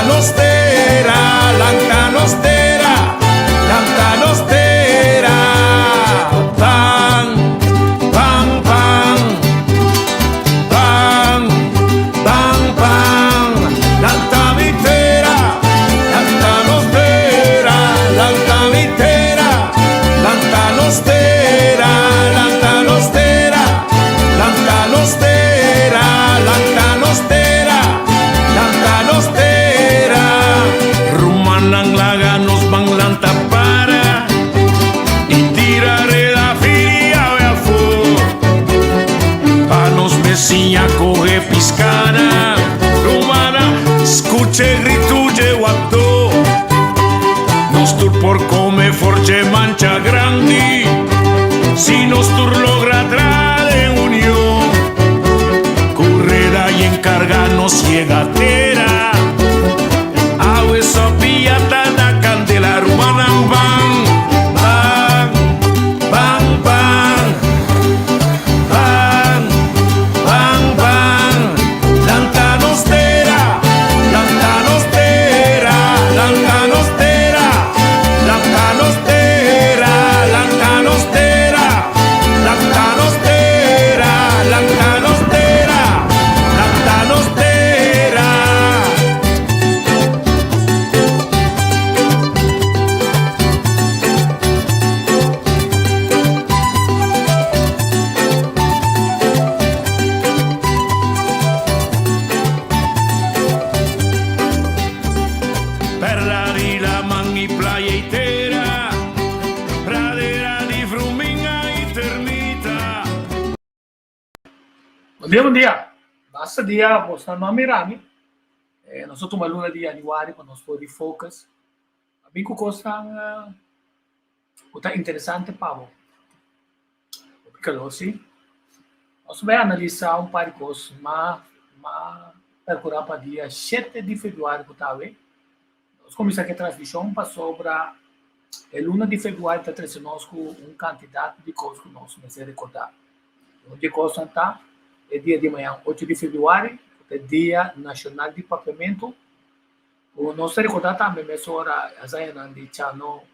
nos tera, lanta nos tera, lanta nos tera. Ban, ban, ban, ban, ban, ban. Lanta mi tera, lanta nos tera, lanta mi tera, lanta nos tera, lanta nos tera, lanta nos tera, lanta nos tera, lanta nos tera. Rumannan laga nos ban lanta para i tira reda firi awe afó pa nos besiña kohe piskana. Rumannan skucha e gritu dje wató, nos tur por kome for dje mancha grandi si nos tur logra tra den union ku reda i enkarga nos yega tera. Awe sopia ta na kandela, rumannan ban, ban, ban, ban, ban, ban, ban. Lanta nos tera, lanta nos tera, lanta nos tera, lanta nos tera, lanta nos tera, lanta nos tera, lanta nos tera, lanta nos tera. Perla di laman i playa i tera, pradera di fruminga i termita. Bon dia, bon dia. Basta dia bosnan no a mira mi. Nos a tuma luna di januari pa nos por refocus. A bin ku kosnan ku ta interesante pa bo. Hopi kalor si. Nos bai analisa un par di kos ma ma percura pa dia shete di februari ku ta awe. Nos kuminsá ku e transmishon pasobra e luna di februari ta trese nos ku un kantidat di kos ku nos mester rekordá. Un di e kosnan ta e dia di mañan ocho di februari ku ta e dia nashonal di papiamentu. Ku nos ta rekordá tambe mesora hazañanan di Chano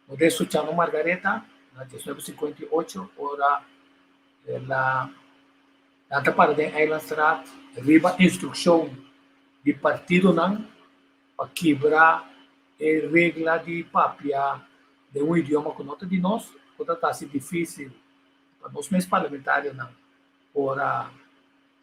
Modesto Chano Margaretha na diesnuebe sinkuenta i ocho ora el a nan ta para den Eilandstraat riba instrukshon di partidonan pa kibra e regla di papia den un idioma ku no ta di nos, ku ta ta hasi difísil pa nos mes parlamentarionan por a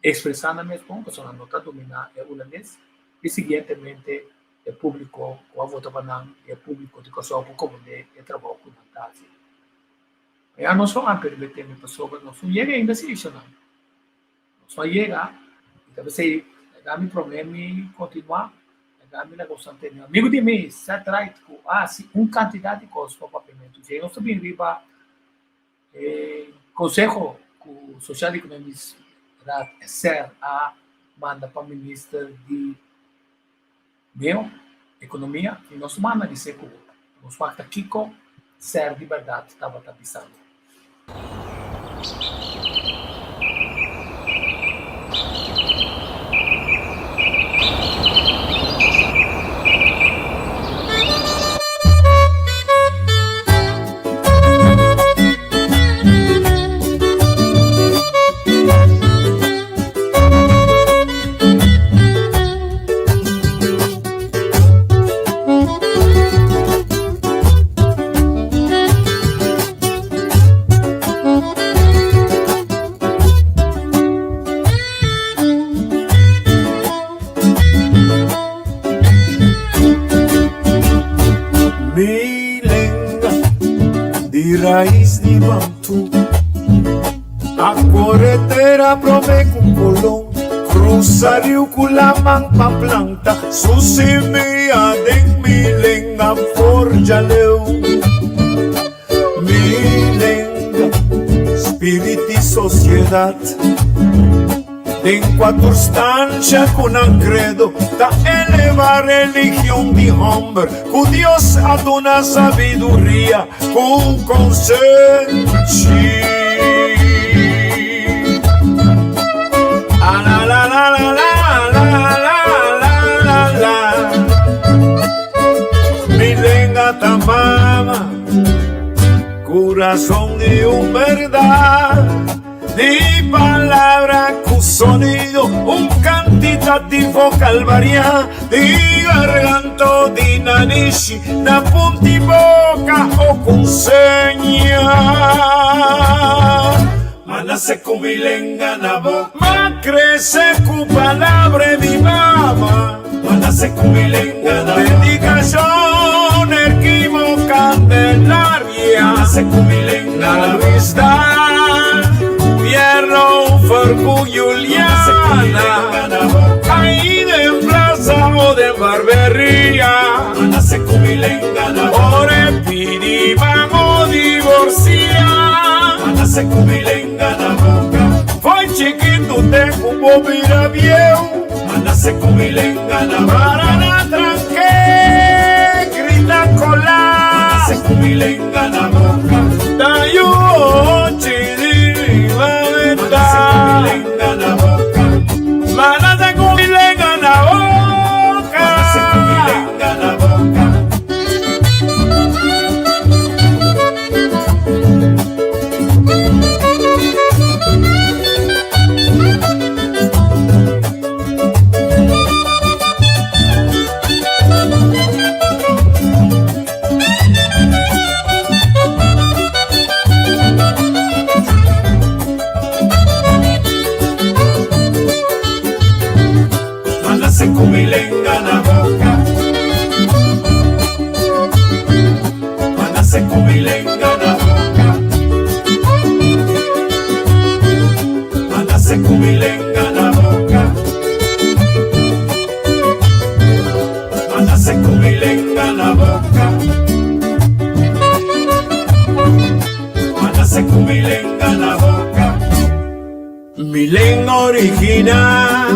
ekspresá nan mes bon, pasobra nan no ta dominá e hulandes i siguientemente e públiko ku a vota pa nan i e públiko di Kòrsou por komprendé e trabou ku nan ta hasi. Ya nos lo a permití mi pasobra nos no yega ainda si ishonan. Nos no a yega i ta p'esei laga mi promé mi kontinuá, laga mi laga boso tene. Amigu di mi, Seth Wright, ku a hasi un kantidat di kos pa papiamentu dje. Nos ta bin riba e konseho ku Sociaal Economisch Raad, SER, a manda pa minister di Meo, Economia y nos manda di seco nos wak ta kico ser di berdad tabata bisando. Mi lenga di rais di Bantu A kore tera prome ku Kolon Krusa riu ku laman pa planta su simia den mi lenga forja leu. Mi lenga, spirit i sosiedat Den kua tur stansha ku nan kredo ta eleva religion di hòmber ku Dios a duna sabiduria ku konsenshi. Corazón di un berdad, di palabra cu sonido, un cantitativo calvaria, di garganto, di nanishi, na punti boca o con seña. Ma nace cu mi lenga na boca. Ma crece cu palabra di mama. Ma nace cu mi lenga na boca. Dedicacion Erquimo Candelaria. Ma nace cu mi lenga na boca. Luis Dan, Pierro Fercu Juliana. Ahí den plaza o den barberia. Ma nace cu mi lenga na boca. Ore pidi mamo divorcia. Ma nace cu mi lenga na boca. Foi chiquito te cu bo bira bieu. Ma nace cu mi lenga na boca. Para na tranque, grita cola. Ma nace cu mi lenga na boca. Tayu chidi Ma nace cu mi lenga na boca. Ma nace cu mi lenga na boca. Ma nace cu mi lenga na boca. Ma nace cu mi lenga na boca. Ma nace cu mi lenga na boca. Ma nace cu mi lenga na boca. Ma nace cu mi lenga na boca. Ma nace cu mi lenga na boca. Mi lenga original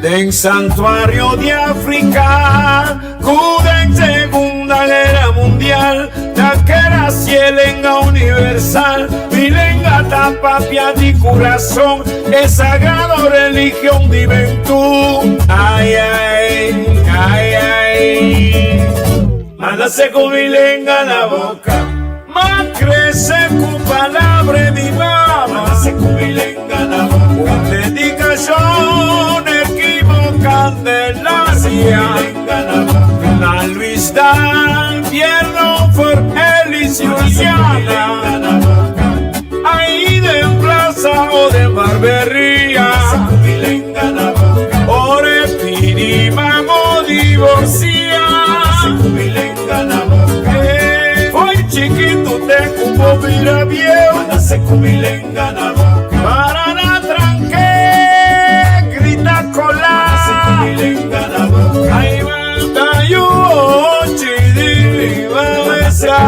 den santuario di Africa cu den Segunda Guera Mundial ta keda si e lenga universal. Mi lenga ta papia di curason e sagrado religion di Bentú. Ay ay, ay ay. Ma nace cu mi lenga na boca. Ma crece cu palabra di mama. Ma nace cu mi lenga na boca. Un dedicacion Erquimo Candelaria. Na Luis Dan Pierno for Elis Juliana. Ahí den plaza o den barberia. Ore pidi mamo divorcia. Foi chiquito te cu bo bira bieu. Para na tranque grita cola. Ay mata yu chidi va besa.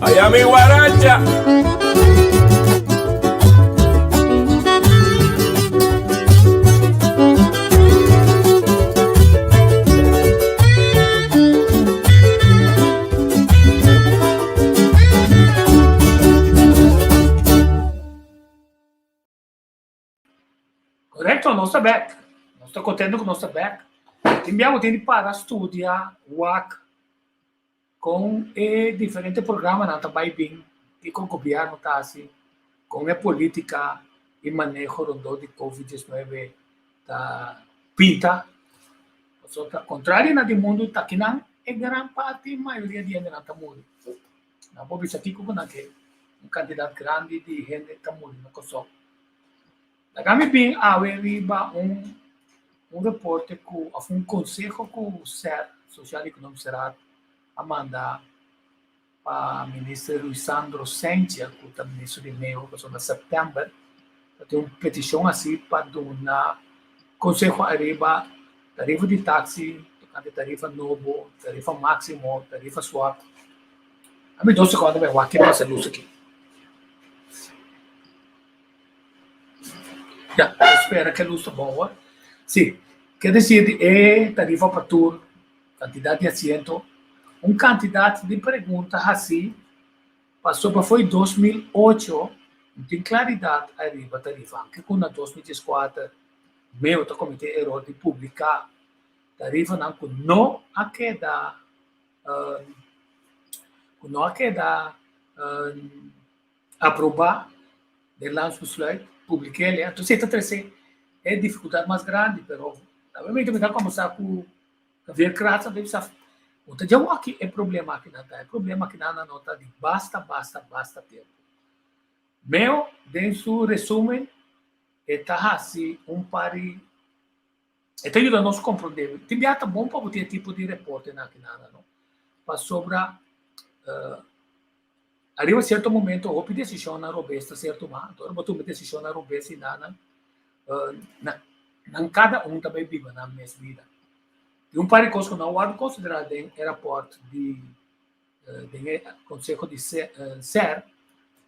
Allá mi guaracha. Correcto, nos ta bek. Nos ta contento cu nos ta bek. Tin bia bo tin di para studia, wak con e diferente programanan ta bay bin, kico gobierno ta haci, con e politica y maneho rondó di Covid diesnuebe ta pinta. Pasobra ta contrario na di mundo ta kinan e gran parti, mayoria di hendenan ta muri. Nan por bisa kiko ku nan ke, un kantidat grandi di hende ta muri na Kòrsou. Laga mi bin awe riba un un reporte ku òf un konseho ku ser, Sociaal Economisch Raad, a manda pa Minister Ruisandro Sentia ku ta Minister di Meo pasobra na sèptèmber ta tin un petishon hasi pa duna konseho ariba tarifa di taksi, tokante tarifa nobo, tarifa máksimo, tarifa swap. Ami dos sekondo mi wak ke pasa lus aki. Ya, spera ke lus ta bon awor. Si, ke desir di e tarifa pa tur, kantidat di asiento, un kantidat di pregunta hasi. Pasobra fo'i 2008 no tin klaridat ariba tarifa, anke ku na 2014 meo ta kometé eror di publiká tarifanan ku no a keda ku no a keda aprobá den Landsbesluit, publik'é, entonces e ta trese e difikultat mas grandi, pero obviamente mi ta kombersá ku Javier Kratz a bisa, bo ta djawo aki e problema akinan ta, e problema akinan nan no ta di basta, basta, basta tempu. Meo den su resumen e ta hasi un par di, e ta yuda nos komprondé, tin bia ta bon pa bo tin e tipo di reportenan akinan no, pasobra ariba sierto momento hopi desishonnan robes ta ser tumá, anto ora bo tuma desishonnan robes i nan nan kada un ta bai biba nan mes bida. Tin un par di kos ku no a wòrdu konsiderá den e rapòrt di den e konseho di SER,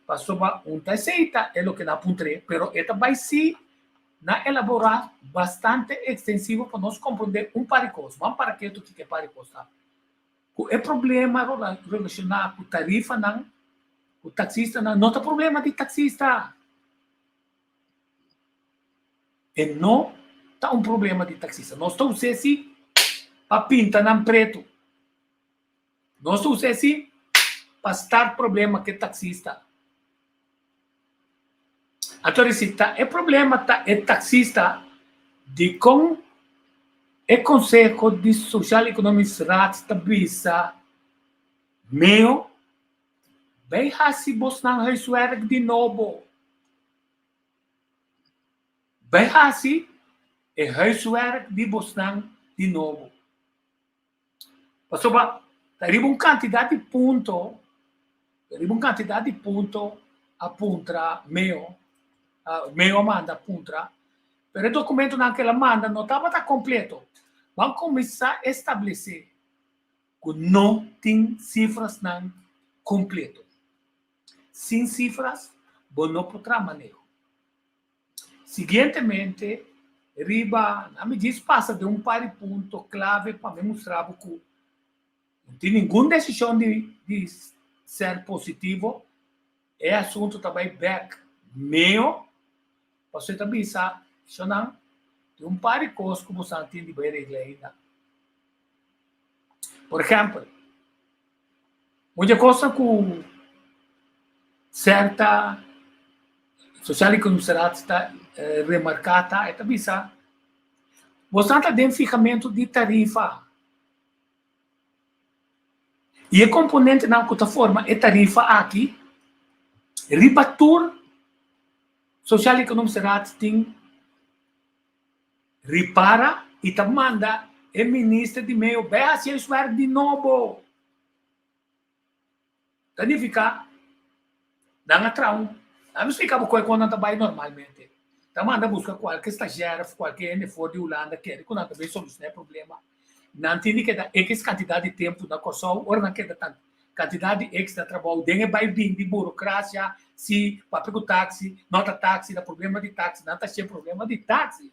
pasobra un ta esei ta e loke nan a puntr'é, pero e ta bai sí na elaborá bastante ekstensivo pa nos komprondé un par di kos. Ban para ketu kiko e par di kos ta. Ku e problema relashoná ku tarifanan ku taksistanan no ta problema di taksista. E no ta un problema di taksista. Nos ta us'é si pa pinta nan pretu. Nos ta us'é si pa start problema ku e taksista. Anto si ta e problema ta e taksista, dikon e Konseho di Sociaal Economisch Raad ta bisa meo Bay hasi bosnan huiswerk di nobo. Bay hasi e huiswerk di bosnan di nobo. Pasobra ta riba un kantidat di punto, ta riba un kantidat di punto a puntra Meo, Meo a manda puntra, pero e dokumentonan ku el a manda no tabata kompleto. Ban kuminsá establesé ku no tin sifrasnan kompleto. Sin sifras bo no por traha maneho. Siguientemente riba nan mi djis pasa den un par di punto klave pa mi mustra bo ku no tin ningun desishon di di ser positivo, e asuntu ta bai bek meo pasobra e ta bisa shonnan tin un par di kos ku boso tin di bai regla ainda. Por ehèmpel, un di e kosnan ku sèrta Sociaal Economische Raad ta remarká ta, e ta bisa, Boso ta den fihamentu di tarifa i e komponentenan ku ta forma e tarifa aki riba tur Sociaal Economische Raad tin Ripara y ta manda e minister di medio bay haci e huiswerk di nobo. Ta nifica nan a traha un, nan a splica bo cu e con nan ta bay normalmente. Ta manda busca cualke stagiair of cualke hende for di Hulanda kere cu nan ta bay soluciona e problema. Nan tin di keda X cantidad di tempo na Corsou, ora nan keda tanto Kantidat di ekstra trabou den e bai bin di burokrasia, si papia ku taksi, no ta taksi, ta problema di taksi, nan ta hasié problema di taksi.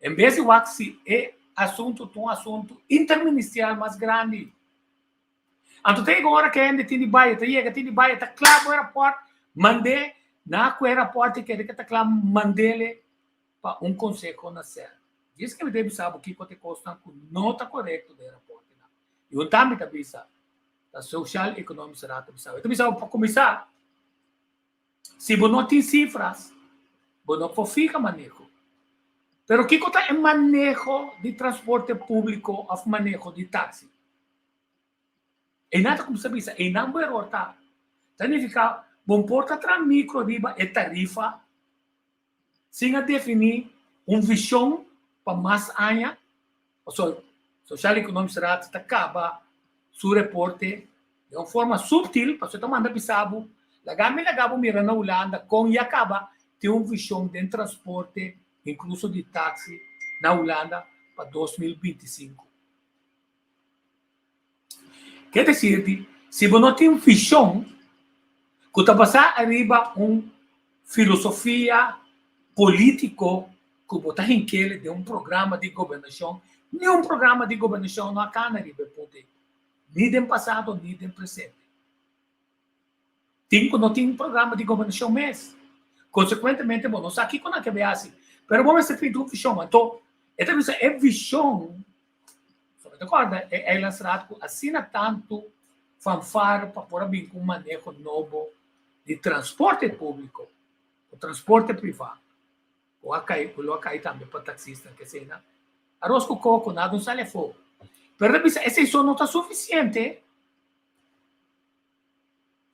En bes di wak si e asuntu ta un asuntu interministerial mas grandi. Anto te yega ora ku e hende tin di bai, e ta yega tin di bai, e ta kla ku e rapòrt, mand'é na ku e rapòrt e kere ku ta kla, mand'é pa un konseho na sèl. Djis ke mi ta bisa bo kiko ta e kosnan ku no ta korekto den e rapòrtnan. I un tambe ta bisa, ta Sociaal Economische Raad ta bisa. E ta bisa pa kuminsá, si bo no tin sifras, bo no por fiha maneho. Pero kiko ta e maneho di transporte públiko òf maneho di taksi? Einan ta kuminsá bisa, einan bo eror ta. Ta nifiká bo por ta traha mikro riba e tarifa sin a definí un vishon pa mas aña, pasobra Sociaal Economische Raad ta kaba su reporte den un forma subtil, pasobra ta manda bisa bo, laga mi laga bo mira na Hulanda kon ya kaba tin un vishon den transporte, inkluso di taksi, na Hulanda pa 2025. Ke desir di, si bo no tin vishon ku ta basá ariba un filosofia polítiko ku bo ta hink'el den un programa di gobernashon, niun programa di gobernashon no a kana riba e punto ei, ni den pasado ni den presente. Tin ku no tin programa di gobernashon mes. Konsekuentemente bo no sa kiko nan ke bai hasi. Pero bo mester pinta un vishon. Anto e ta bisa e vishon, so mi ta kòrda e Eilandsraad ku asina tantu fanfare pa por a bin ku un maneho nobo di transporte públiko o transporte privá ku a kai ku lo a kai tambe pa taksisnan ke eseinan. Aros ku koko nada un sali afó. Pero ta bisa esei so no ta sufisiente.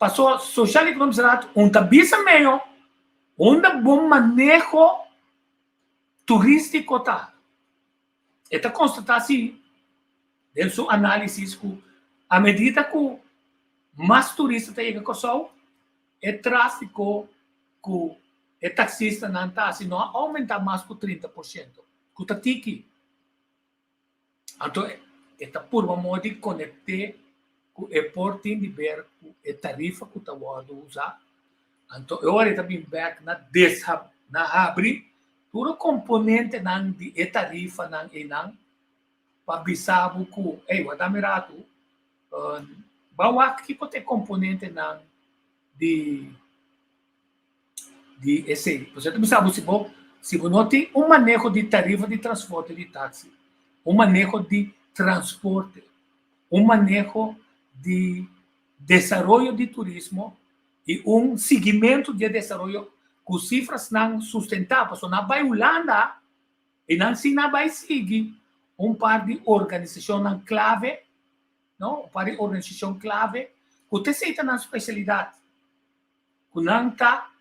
Paso Sociaal Economisch Raad un ta bisa meyo unda bo maneho turistico ta. E ta constata si den su analisis cu a medida cu mas turista ta yega Corsou, e trafico cu e taxistanan ta haci no a aumenta mas cu 30%, cu ta tiki. Anto e ta purba modo di konekt'é ku e por tin di ber ku e tarifa ku ta wòrdu usá. Anto e ora e ta bin bèk na desha na habri tur e komponentenan di e tarifanan einan pa bisa bo ku, ey, wak dami ratu, ba wak kiko ta e komponentenan di. di esei. Por eso ta bisa bo si bo si bo no tin un maneho di tarifa di transporte di taxi, un maneho di transporte, un maneho di desaroyo di turismo i un siguimentu di e desaroyo ku sifrasnan sustentá, pasobra nan bai Hulanda i nan si nan bai sigui un par di organisashonnan klave, no, un par di organisashon klave ku ta esei ta nan spesialidat. ku nan ta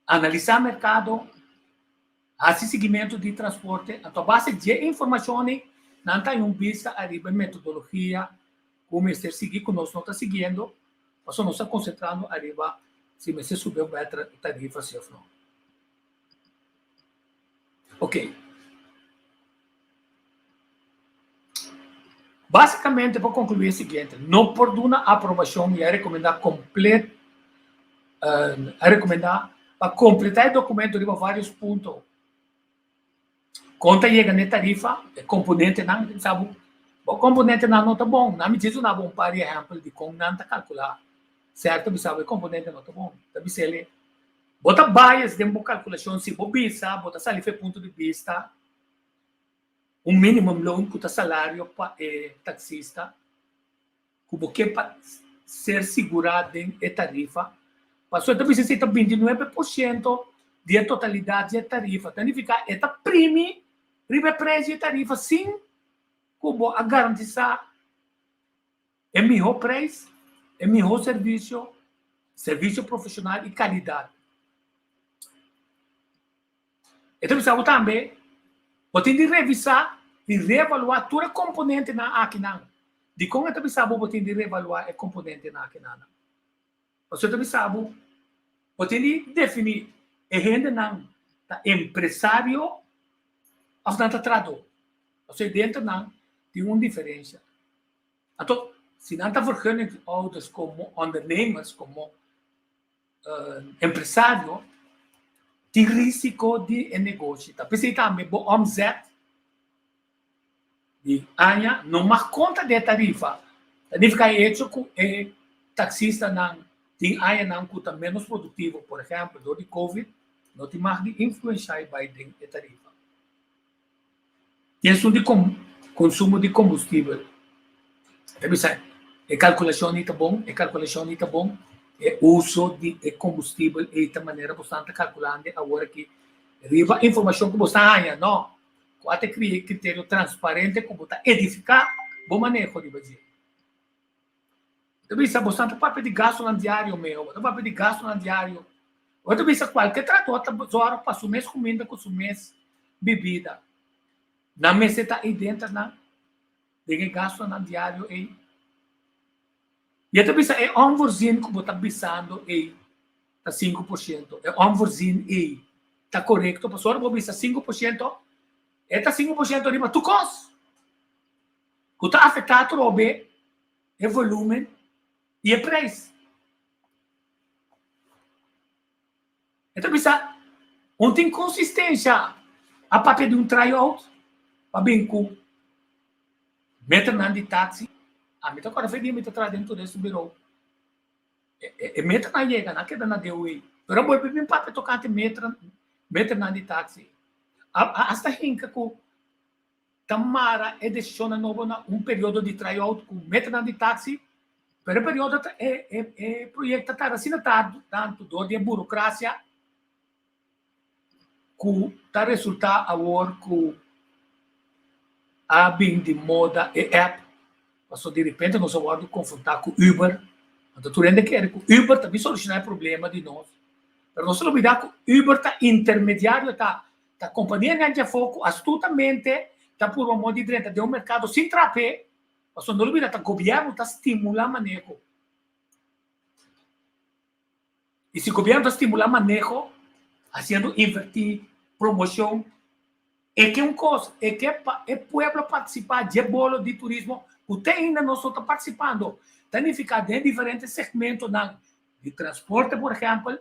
analisá merkado, hasi siguimentu di transporte, anto a base dje informashon ei nan ta haña un bista ariba e metodologia ku mester sigui ku nos no ta siguiendo, pasobra nos ta konsentrando ariba si mester subi òf bai tarifa si òf no. Oké. Básicamente por concluí e siguiente, no por duna aprobacion y a recomenda complet a recomenda pa completa e documento riba varios punto. Con ta yega n'e tarifa, e componentenan, sa bo, bo componentenan no ta bon. Nan mi djis duna bo un par di ehempel di con nan ta calcula cierto bisa bo e componente no ta bon. Ta bis'el Bo ta bias den bo kalkulashon si bo bisa bo ta sali for e punto di bista un minimum loon ku ta salario pa e taksista ku bo ke pa ser sigurá den e tarifa. Pasobra e ta bisa si ta 29% di e totalidat di e tarifa. Ta nifiká e ta primi riba e preis di e tarifa sin ku bo a garantisá E mihó preis, e mihó servisio, servisio profeshonal i kalidat. E ta bisa bo tambe, bo tin di revisá i reevaluá tur e komponentenan akinan. Dikon e ta bisa bo bo tin di reevaluá e komponentenan akinan? Pasobra e ta bisa bo, bo tin di definí e hendenan ta empresario òf nan ta trahadó. Pasobra denter nan tin un diferensha. Anto, si nan ta vergunninghouders komo ondernemers, komo empresario, tin risiko di e negoshi. Ta p'esei tambe bo omzet di aña no mag konta di e tarifa. Ta nifiká e hecho ku e taksistanan tin añanan ku ta ménos produktivo, por ehèmpel dor di covid, no tin mag di influenshá e bai den e tarifa. Tin esun di konsumo di kombustibel. Ta bisa e kalkulashon ei ta bon, e kalkulashon ei ta bon, e uso di e kombustibel ei ta manera bo stan ta kalkulando awor aki riba informashon ku bo sta haña. No, ku a ta kria e kriterio transparente ku bo ta edifiká bo maneho riba dje. Ta bisa bo ta papia di gastonan diario meo, bo ta papia di gastonan diario. Bo ta bisa kualke trahador ta zòrg pa su mes kuminda ku su mes bibida. Nan mester ta ei denter nan den e gastonan diario ei. I e ta bisa e onvoorzien ku bo ta bisando ei ta 5%. E onvoorzien ei ta korekto pasobra bo bisa 5%, e ta 5% riba tur kos. Ku ta afektá atrobe e volumen i e preis. E ta bisa, un tin konsistensha a papia di un try-out pa bin ku meternan di taksi. Ami ta kòrda fe dia mi ta traha den Tourist Bureau. E meternan a yega, nan a keda na DOE. Pero a bolbe bin papia tokante meter, meternan di taxi. A hasta hinka ku ta mara e desishonnan nobo na un periodo di try-out ku meternan di taxi, pero e periodo ta e e e proyekto ta tarda asina tardu tantu dor di e burokrasia ku ta resultá awor ku a bin di moda e app, pasobra di repente nos a wòrdu konfrontá ku Uber, anto tur hende kere ku Uber ta bin solushoná e problema di nos, pero nos ta lubidá ku Uber ta intermediario, ta ta kompanianan djafó ku astutamente ta purba moda di drenta den un merkado sin trap'é, pasobra no lubidá ta gobièrnu ta stimulá maneho. Y si gobierno ta stimula maneho, haciendo inverti, promocion, e ke un cos, e ke pa e pueblo participa dje bolo di turismo cu te ainda nos no ta participando. Ta nifica den diferente segmentonan di transporte, por ehempel,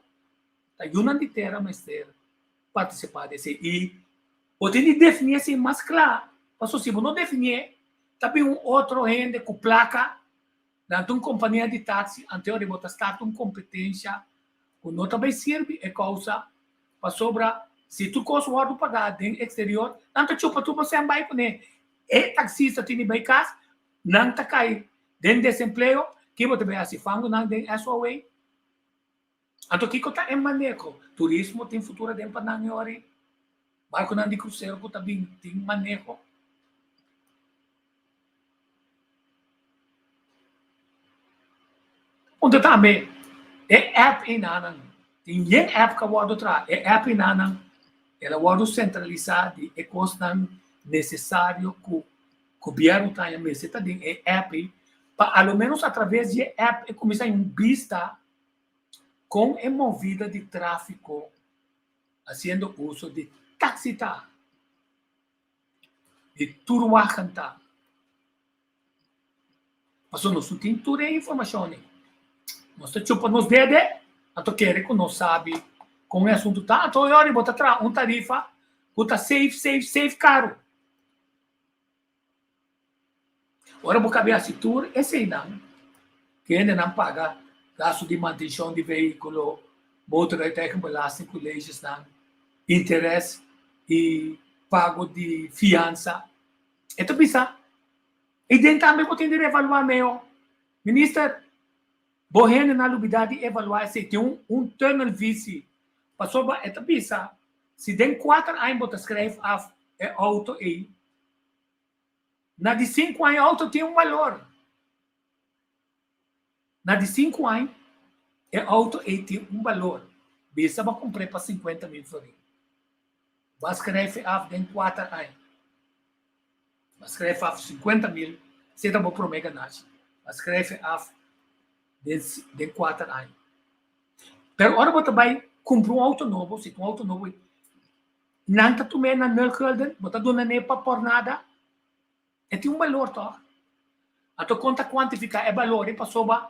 ta yunan di tera mester participa den esey. Y bo tin di defini esey mas cla, pasobra si bo no definié, ta bin un otro hende cu placa Nan ta un kompania di taksi, anteor bo ta start un kompetensha ku no ta bai sirbi e kousa pasobra si tur kos wòrdu pagá den eksterior nan ta chupa tur bo sèn bai kuné. E taksista tin di bai kas, nan ta kai den desempleo, ki bo ta bai hasi fangu nan den SOA? Anto kiko ta e maneho? Turismo tin futuro den pa nan e ora ei? Barkunan di krusero ku ta bin tin maneho? Punto tambe, e app einanan, tin yen app ku a wòrdu traha, e app einanan el a wòrdu sentralisá di e kosnan nesesario ku gobièrnu ta haña mester ta den e app ei, pa a lo ménos atraves di e app e kuminsá haña un bista kon e movida di tráfiko hasiendo uso di taksi ta. Di tur wagen ta. Pasobra nos no tin tur e informashon ei. Nos ta chupa nos dede, anto kere ku nos sabi kon e asuntu ta. Anto e ora bo ta traha un tarifa ku ta safe, safe, safe karu. Ora bo kabe hasi tur eseinan, ku hendenan paga gastu di mantenshon di vehíkulo, motorrijtuigenbelasting ku legesnan, interes i pago di fiansa. E ta bisa, I den tambe bo tin di revaluá meo. Minister, bo hendenan lubidá di evaluá esei. Tin un tunnelvisie. Pasobra e ta bisa, si den kuater aña bo ta skrijf af e outo ei, Na di sinku aña outo tin un balor. Na di sinku aña e outo ei tin un balor. Bisa bo a kumpr'é pa sinkuenta mil florin. Bo a skrefi af den kuater aña. Bo a skrefi af sinkuenta mil, esei ta bo promé ganashi. Bo a skrefi af den den kuater aña. Pero ora bo ta bai kumpra un outo nobo, si ta un outo nobo, Nan ta tum'é na nul gulden, bo ta duna n'e pa por nada. E tin un balor tòg. Anto kon ta kuantifiká e balor ei? Pasobra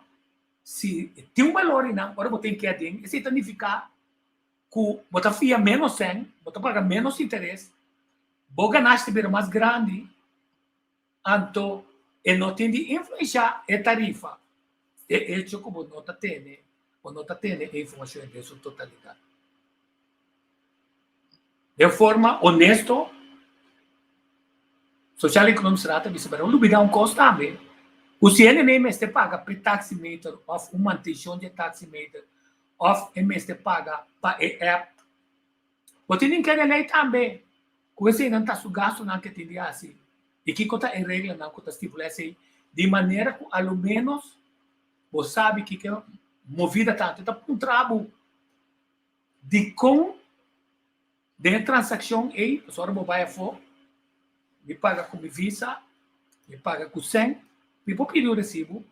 si e tin un balor einan, ora bo tin ke aden, esei ta nifiká ku bo ta fia ménos sèn, bo ta paga ménos interes, bo ganashi ta bira mas grandi, anto e no tin di influenshá e tarifa, e echo ku bo no ta tene, bo no ta tene e informashon den su totalidat. Den forma honesto, Sociaal Economisch Raad ta bisa, pero no lubida un kos tambe, ku si hende mei mester paga p'e taximeter òf un mantenshon di e taximeter òf e mester paga pa e app, bo tin di kende lei tambe ku eseinan ta su gastunan ke tin di hasi i kiko ta e reglanan ku ta stipulá esei di manera ku a lo ménos bo sabi kiko movida ta. Anto e ta puntra bo. Dikon den e transakshon ei, pasobra ora bo bai afó, mi paga ku mi visa, mi paga ku sèn, mi por pidi un resibu?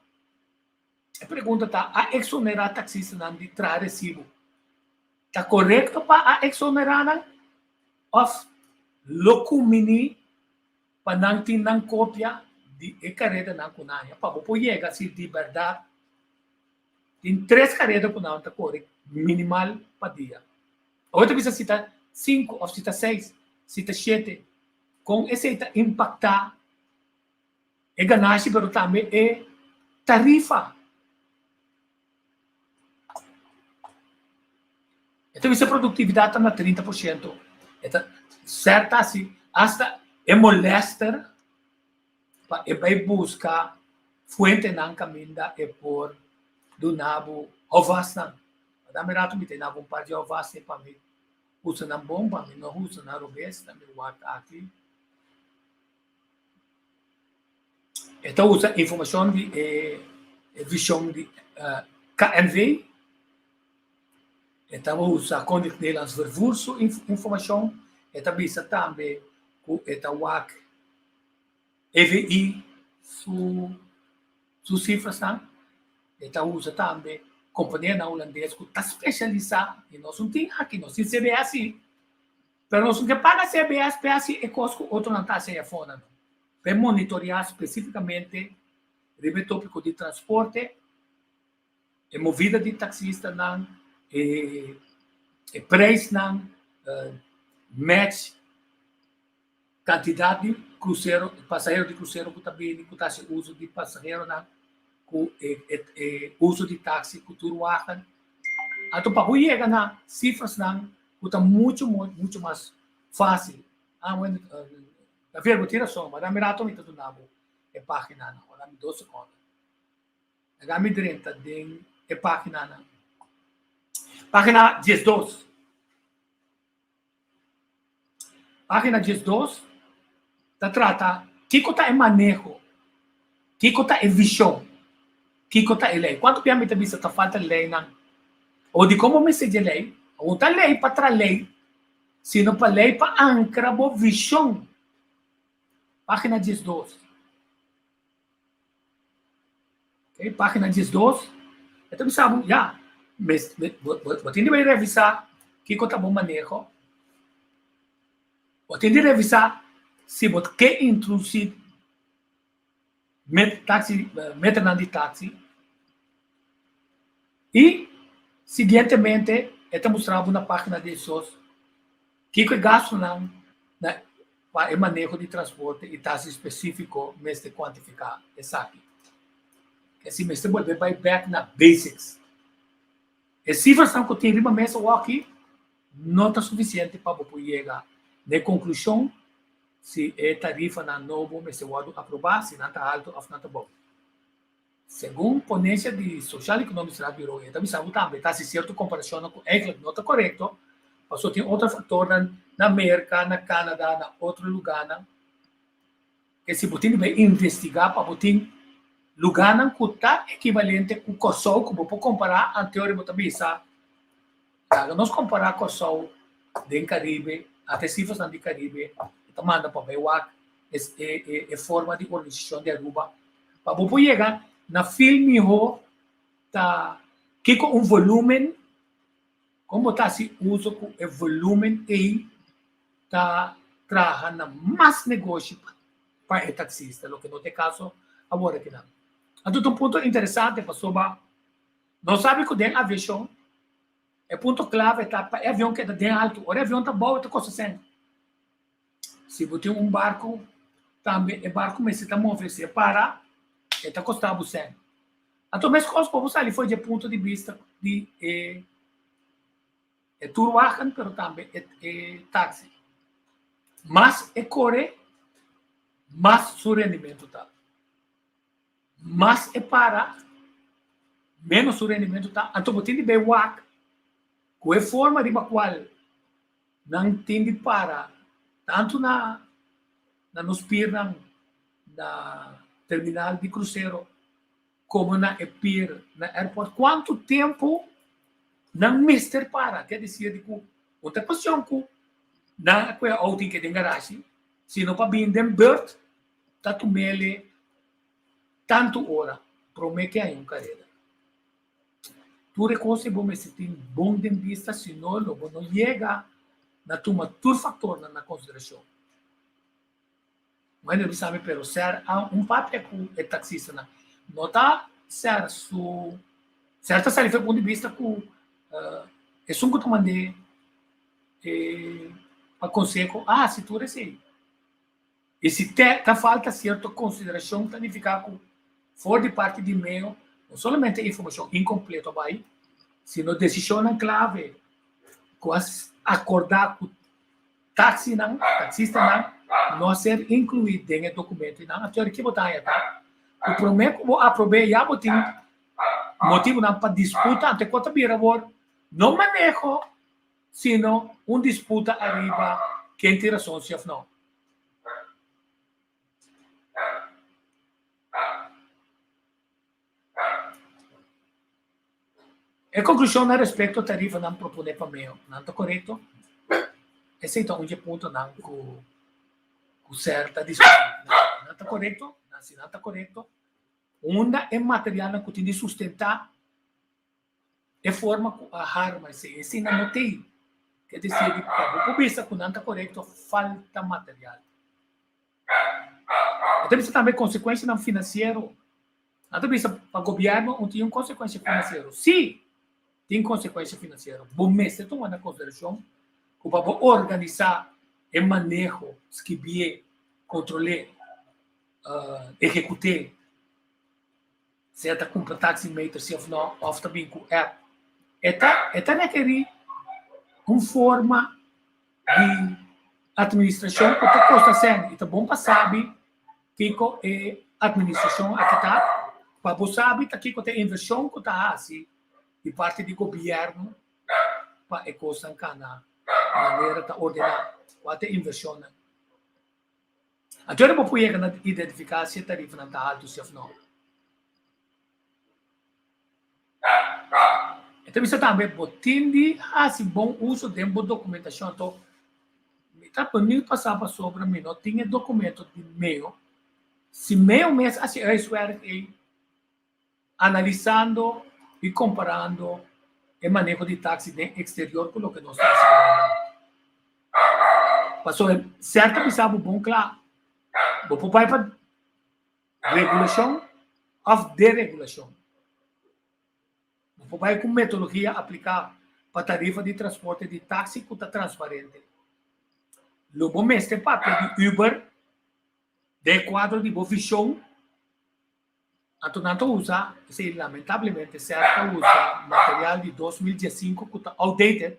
E pregunta ta, a eksonerá taksistanan di traha resibu? Ta korekto pa a eksonerá nan òf lo kumbiní pa nan tin nan kopia di e karedanan ku nan haña pa bo por yega si di bèrdat Tin tres kareda ku nan ta kore minimal pa dia. Awor ta bisa si ta sinku òf si ta seis, si ta shete. Kon esei ta impaktá e ganashi pero tambe e tarifa? E ta bisa produktividat ta na 30%. E ta sèrta hasi asta e molèster pa e bai buska fuentenan kaminda e por duna bo houvasnan. Dame rato mi ta duna bo un par di houvas pa mi usa nan bon, pa mi no usa nan robes. Dame wak aki. E ta usa informashon di e vishon di KNV. E ta usa Koninklijk Nederlands Vervoer su informashon. E ta bisa tambe ku e ta wak EVI su su sifrasnan. E ta usa tambe kompanianan hulandes ku ta spesialisá i nos no tin aki, nos tin CBS sí, pero nos no ke paga CBS pa e hasi e kos ku otronan ta hasi ei afó nan. Pa e monitoreá spesífikamente riba e tópiko di transporte, e movida di taksistanan, e e preisnan, match kantidat di krusero, pasahero di krusero ku ta bini, ku ta hasi uso di pasaheronan, ku e e uso di taksi ku tur wagen. Anto pa bo yega na sifrasnan ku ta muchu muchu mas fásil. Ah bueno, Javier, bo tin rason, ma dame rato mi ta duna bo e páginanan. Ora mi dos sekondo. Laga mi drenta den e páginanan. Página 12. Página 12 ta trata kiko ta e maneho, kiko ta e vishon, kiko ta e lei. Kuantu bia mi ta bisa ta falta leinan? O di komo mester dje lei? No ta lei pa tra lei, sino pa lei pa ankra bo vishon. Página 12. Ok, página 12. E ta bisa bo, ya, mes, bo, bo, bo tin di bai revisá kiko ta bo maneho. Bo tin di revisá si bo ke introdusí met taxi, meternan di taxi. I siguientemente e ta mustra bo na página 12 kiko e gastunan na pa e maneho di transporte i taxi spesífiko mester kuantifiká esaki. Esei mester bolbe bai bèk na basics. E sifrasnan ku tin riba mesa awor-aki no ta sufisiente pa bo por yega na e konklushon si e tarifanan nobo mester wòrdu aprobá, si nan ta haltu òf nan ta bou. Segun ponensia di Sociaal Economisch Raadbureau e ta bisa bo tambe ta hasi sierto komparashonnan ku eigentlik no ta korekto pasobra tin otro faktornan na Merka, na Kanada, na otro lugánan. E si bo tin di bai investigá pa bo tin lugánan ku ta ekivalente ku Kòrsou ku bo por kompará anteor bo ta bisa laga nos kompará Kòrsou den Karibe ata e sifrasnan di Karibe e ta manda pa bai wak e forma di organisashon di Aruba pa bo por yega na fil mihó ta kiko un volumen kon bo ta hasi uso ku e volumen ei ta traha na mas negoshi pa e taksista loke no ta e kaso awor akinan. Anto ta un punto interesante pasobra nos sabi ku den aviashon e punto klave ta pa e avion keda den altu ora e avion ta abou e ta kosta sèn. Si bo tin un barku, tambe e barku mester ta move. Si e para, e ta kosta bo sèn. Anto meskos bo por sali for dje punto di bista di e e toerwagen, pero tambe e e taxi. Mas e kore, mas su rendimentu ta. Mas e para, ménos su rendimentu ta. Anto bo tin di bai wak ku e forma riba kual Nan tin di para tantu na na nos pirnan na terminal di krusero komo na e pir na airport. Kuantu tempu nan mester para? Ke desir di ku no ta kuestion ku nan a kue outo i ke den garashi, sino pa bin den bert ta tumele tantu ora prome ke haña un kareda. Tur e kos ei bo mester tin bon den bista, sino lo bo no yega na tuma tur faktornan na konsiderashon. Un hende bisa mi, pero ser a un papia ku e taksistanan. No ta ser su, ser ta sali for e punto di bista ku esun ku ta mand'é e pa konseho a hasi tur esei. I si te ta falta sierto konsiderashon ta nifiká ku for di parti di meo no solamente informashon inkompleto a bai, sino desishonnan klave. Ku a akordá ku taksinan, taksistanan no a ser inkluí den e dokumentonan. Anto ki bo ta haña ta ku promé ku bo aprob'é ya bo tin motibunan pa disputa, anto ku ta bira awor no maneho sino un disputa ariba ken tin rason si òf no. E konklushonnan respekto tarifanan proponé pa meo nan ta korekto? Esei ta un dje puntonan ku ku ser ta diskutí. Nan ta korekto? Nan si nan ta korekto, unda e materialnan ku tin di sustentá e forma ku a harma esei? Esei nan no tei. Ke desir di pa bo por bisa ku nan ta korekto falta material. E ta bisa tambe konsekuensianan finansiero. Nan ta bisa pa gobièrnu un tin un konsekuensia finansiero. Sí, tin konsekuensia finansiero. Bo mester tuma na konsiderashon ku pa bo organisá e maneho, skibié, kontrol'é, ehekut'é, sea ta kumpra taximeter si òf no, òf ta bin ku app, e ta e ta rekerí un forma di administrashon ku ta kosta sèn i ta bon pa sabi kiko e administrashon aki ta pa bo sabi ta kiko ta e invershon ku ta hasi di parti di gobièrnu pa e kosnan kana manera ta ordená kua ta e invershonnan. Anto ora bo por yega na identifiká si e tarifanan ta haltu si òf no. E ta bisa tambe bo tin di hasi bon uso den bo dokumentashon. Anto mi ta beniut pa sa pasobra mi no tin e dokumento di meo. Si meo mes hasi e huiswerk ei analisando i komparando e maneho di taksi den eksterior ku loke nos ta hasi awor. Pasobra sèrt ta bisa bo bon kla, bo por bai pa Regulashon òf deregulashon. Bo por bai ku metodologia apliká pa tarifa di transporte di taksi ku ta transparente. Lo bo mester papia di Uber den e kuadro di bo vishon, anto nan ta usa, esei lamentablemente sèrt ta usa material di 2015 ku ta outdated,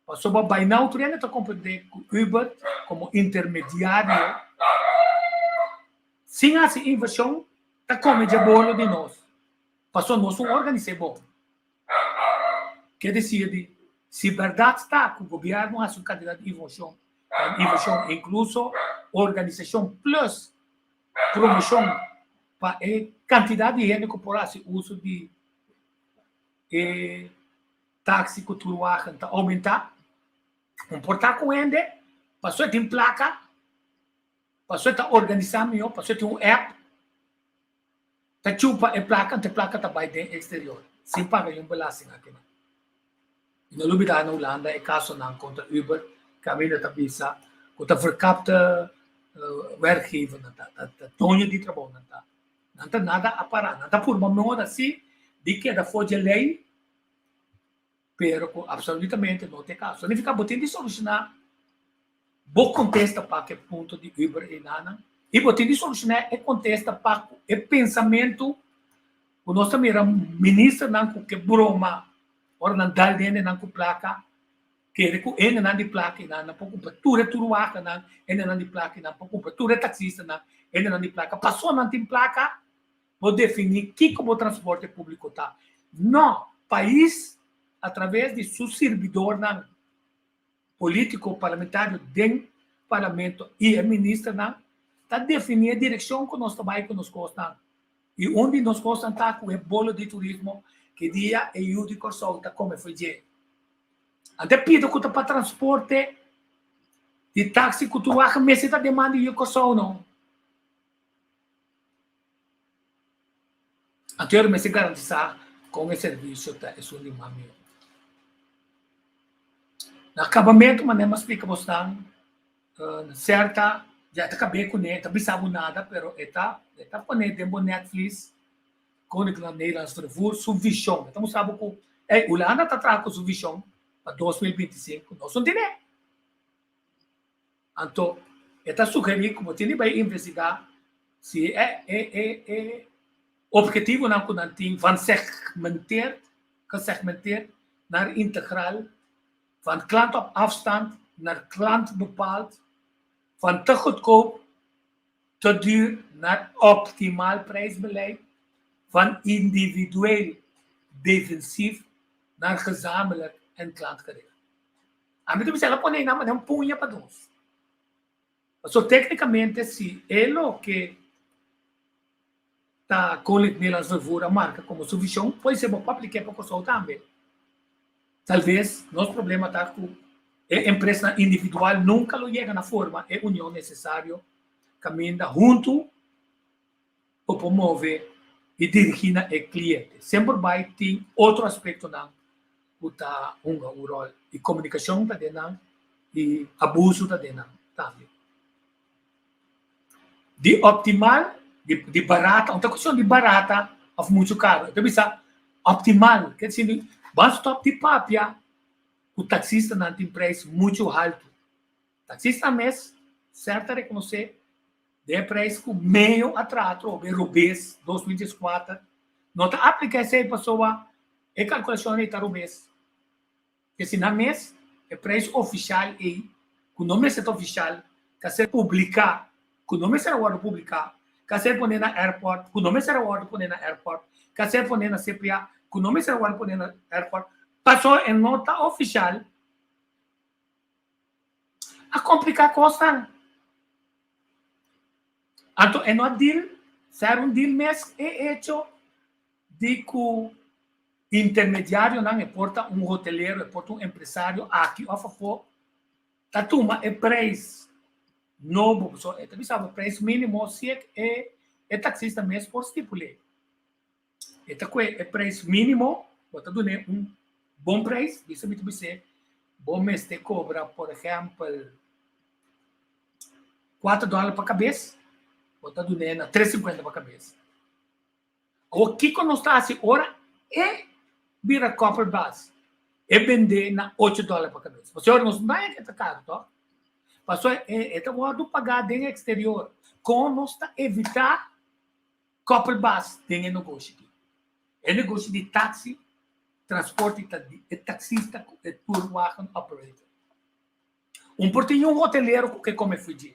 Pasobra bai na otro hende ta komprendé ku Uber komo intermediario sin hasi invershon ta kome dje bolo di nos. Pasobra nos un organis'é bon. Ke desir di si bèrdat ta ku gobièrnu hasi un kantidat di invershon, invershon inkluso organisashon plus promoshon pa e kantidat di hende ku por hasi uso di e Taxi ku tur wagen ta oumentá. Un por ta ku hende pasobra e tin plaka, pasobra e ta organisá mihó, pasobra e tin un app, ta chupa e plaka, anto e plaka ta bai den eksterior sin paga niun belasting akinan. I no lubidá na Hulanda e kasonan kontra Uber kaminda ta bisa ku ta verkapte werkgevernan ta, ta doño di trabounan ta. Nan ta nada a pará, nan ta purba moda si di keda for dje lei. Pero ku absolutamente no ta e kaso. Significa bo tin di solushoná bo kontesta pa ku e punto di Uber einanan i bo tin di solushoná e kontesta pa ku e pensamentu ku nos ta mira ministernan ku ke broma ora nan dal hendenan ku plaka kere ku hendenan di plaka einanan por kumpra tur e turwakanan, hendenan di plaka einan por kumpra tur e taksistanan, hendenan di plaka pasobra nan tin plaka. Bo definí kiko bo transporte públiko ta. No, pais a traves di su sirbidornan polítiko, parlamentario den parlamento i e ministernan ta definí e direkshon ku nos ta bai ku nos kosnan. I un di nos kosnan ta ku e bolo di turismo ki dia e yu di Kòrsou ta kome for dje. Ante pido ku ta pa transporte di taksi ku tur wak mester ta demanda di yu Kòrsou no. Anto mester garantisá kon e servisio ta esun di mas mihó. Na akabamentu manera mi a splika bosnan sèrta ya ta kab'é kuné, e ta bisa bo nada pero e ta e ta pone den bo netvlies Koninklijk Nederlands Vervoer su vishon. E ta mustra bo ku ey Hulanda ta traha ku su vishon pa 2025 nos no tene. Anto e ta sugerí ku bo tin di bai investigá si e e e e ophetivonan ku nan tin van segmenteerd, gesegmenteerd, naar integraal. Van klant op afstand naar klant bepaald, van te goedkoop, te duur naar optimaal prijsbeleid, van individueel defensief naar gezamenlijk en klantgericht. Ami ta bisa el a pone nan manera un puña pa nos. Pasobra téknikamente si e loke ta Koninklijk Nederlands Vervoer a marka komo su vishon, pode ser bo por aplik'é pa Kòrsou tambe. Talves nos problema ta ku e empresanan individual nunka lo yega na forma e union nesesario kaminda huntu bo por move i dirigí na e kliente. Semper bai tin otro aspektonan ku ta hunga un ròl i komunikashon ta den nan i abusu ta den nan tambe. Di optimal, di di barata, un ta kuestion di barata òf muchu karu, e ta bisa optimal, ke disi ban stòp di papia ku taksistanan tin preis muchu haltu. Taksistanan mes sèr ta rekonosé den e preis ku medio a traha atrobe robes 2014, no ta apliká esei pasobra e kalkulashon ei ta robes. Esei nan mes, e preis ofishal ei, ku no mester ta ofishal, ta ser publiká, ku no mester a wòrdu publiká, ka ser poné na airport, ku no mester a wòrdu poné na airport, ka ser poné na CPA, ku no mester a wòrdu poné na airport, pasobra e no ta ofishal, a kompliká kosnan. Anto e no a deal, ser un deal mes e echo di ku intermediarionan, e por ta un hotelero, e por ta un empresario aki òf afó, ta tuma e preis nobo, pasobra e ta bisa bo preis mínimo si e e taksista mes por stipul'é. E ta kue e preis mínimo, bo ta dun'é un bon preis, bisa mi ta bis'é bo mester kobra por ehèmpel kuater dòler pa kabes, bo ta dun'é na tres sinkuenta pa kabes. Awor kiko nos ta hasi ora e bira koppelbaas? E bendé na ocho dòler pa kabes. Pasobra ora nos no haña ke ta karu tòg. Pasobra e ta wòrdu pagá den eksterior. Kon nos ta evitá koppelbaas den e negoshi aki? E negoshi di taksi, transporte ta di e taksista ku e tourwagen operator. Un por tin un hotelero ku ke kome fridjé.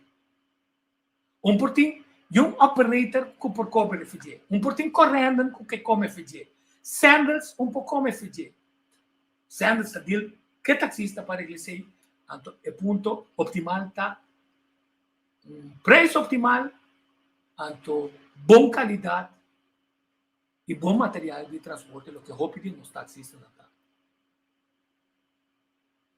Un por tin un operator ku por kome refugee. Un por tin korrenden ku ke kome fidje. Sandals un por kome fidje. Sandals ta deal ke taxista pa regla esei. Anto e punto optimal ta un preis optimal, anto bon kalidat i bon material di transporte loke hopi di nos taxistanan ta.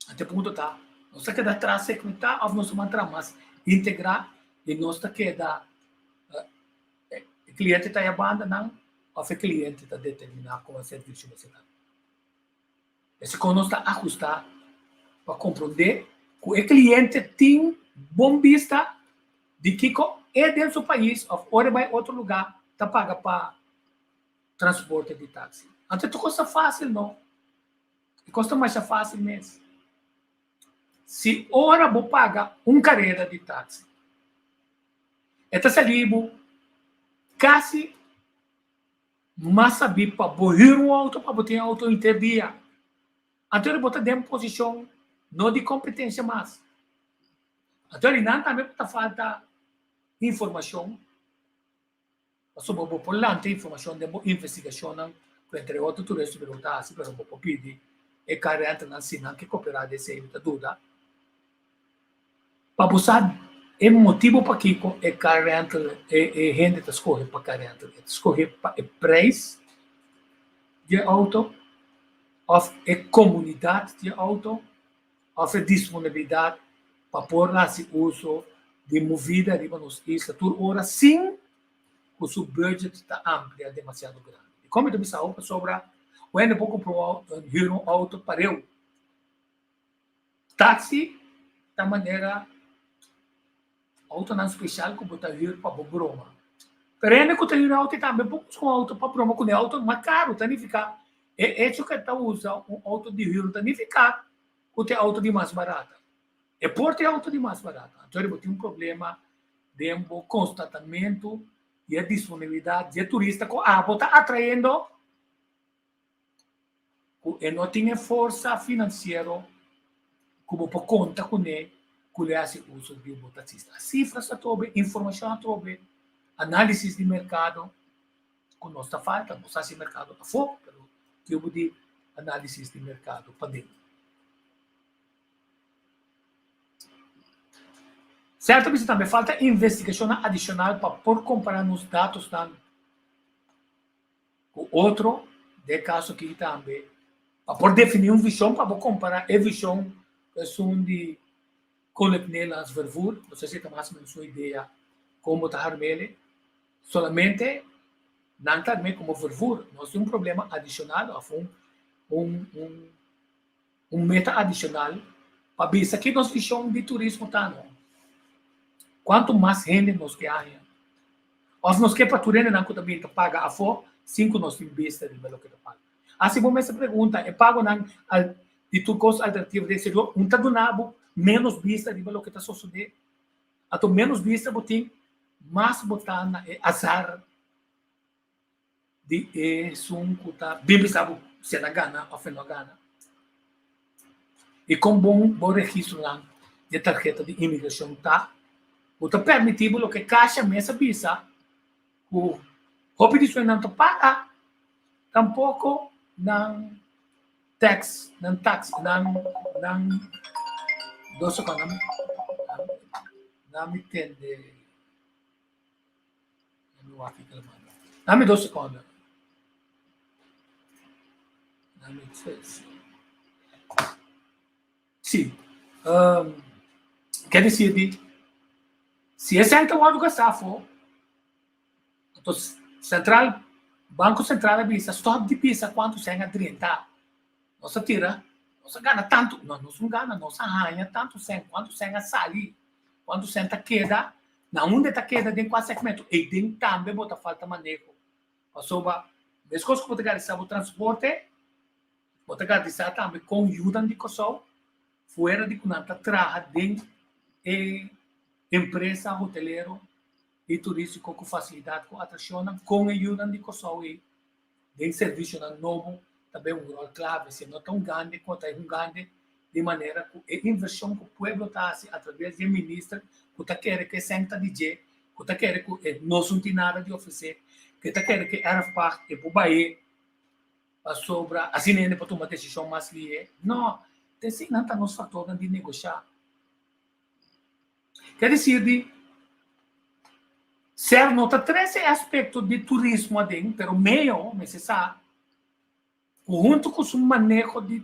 Anto e punto ta, nos ta keda tras segmentá òf nos ta mantra mas integrá i nos ta keda e kliente ta e bandanan òf e kliente ta determiná kon e servisio mester ta. Esei kon nos ta ahustá pa komprondé ku e kliente tin bon bista di kiko e den su pais òf ora e bai otro lugá ta paga pa transporte di taksi. Anto e ta kosa fásil no. E kos ta masha fásil mes. Si ora bo paga un karera di taksi, e ta sali bo kasi mas sabí pa bo hür un outo pa bo tin e outo henter dia. Anto bo ta den posishon no di kompetensia mas. Anto nan tambe ta falta informashon. Pasobra bo por lanta informashon den bo investigashonnan ku entre otro tur esun ku bo ta hasi, pero bo por pidi e karentenan si nan ke koperá di esei, mi ta duda. Pa bo sa e motibu pakiko e car rental, e hende ta skohe pa car rental, e ta skohe pa e preis di e outo òf e komunidat di e outo òf e disponibilidat pa por hasi uso di movida riba nos isla tur ora sin ku su budget ta amplia demasiado grandi. Dikon mi ta bisa awo? Pasobra un hende por kumpra un hür un outo pareu. Taxi ta manera outonan spesial ku bo ta hür pa bo broma. Pero hende ku ta hür outo tambe por buska un outo pa broma kuné. Outo mas karu ta nifiká e echo ku e ta usa un outo di hür ta nifiká ku ta e outo di mas barata. E por ta e outo di mas barata. Anto bo tin un problema den bo konstatamentu di e disponibilidat di e turista ku abo ta atrayendo ku e no tin e forsa finansiero. ku bo por konta kuné ku lo e hasi uso di bo taksista. Sifras atrobe, informashon atrobe, análisis di merkado ku nos ta falta. Nos hasi merkado afó, pero tin bo di análisis di merkado paden. Sèrto bisa tambe falta investigashonnan adishonal pa por kompará nos datosnan ku otro, den e kaso aki tambe pa por definí un vishon pa bo kompará e vishon ku esun di Koninklijk Nederlands Vervoer, no sé si ta mas o menos un idea kon bo ta harm'el, solamente nan ta harm'é komo vervoer, nos tin un problema adishonal òf un un un Un meta adishonal pa bisa ki nos vishon di turismo ta no. Kuantu mas hende nos ke haña? Òf nos ke pa tur hendenan ku ta bin ta paga afó sin ku nos tin bista riba loke ta paga? Hasi bo mes e pregunta, e pagonan di tur kos alternativo den eksterior un ta duna bo ménos bista riba loke ta sosodé? Anto ménos bista bo tin, mas bo ta na e azar di esun ku ta bin bisa bo si el a gana òf el no a gana. I kon bon bo registronan di e tarheta di imigrashon ta, bo ta pèrmití bo loke Kasha mes a bisa ku hopi di su nan ta paga tampoko nan tax, nan tax, nan nan dos sekondo nan mi tende. Dame dos secondo. Dame tres. Sí. Um, quer dizer, di, si e senta wòrdu gastá afó, anto sentral, Banko Sentral a bisa, stòp di bisa kuantu sèn a drenta. Nos a tira, nos a gana tantu, no, nos no gana, nos a haña tantu sèn, kuantu sèn a sali, kuantu sèn ta keda, Na unda ta keda den kua segmento? Ei den tambe bo ta falta maneho. Pasobra meskos ku bo ta garantisa bo transporte, bo ta garantisa tambe kon yudan di Kòrsou fuera di ku nan ta traha den e empresa hotelero i turístiko ku fasilidat ku atrashonnan, kon e yudan di Kòrsou ei den servisionan nobo ta bay un ròl klave. Si no ta un gande ku ta un gande di manera ku e invershon ku pueblo ta hasi atraves di e minister ku ta kere ku e sèn ta di dje, ku ta kere ku e nos no tin nada di ofresé, ku ta kere ku e erfpacht e por bay'é pasobra asina hende por tuma desishon mas lihé. No, ta eseinan ta nos faktornan di negoshá. Ke desir di ser no ta trese e aspekto di turismo aden, pero meo mester sa ku huntu ku su maneho di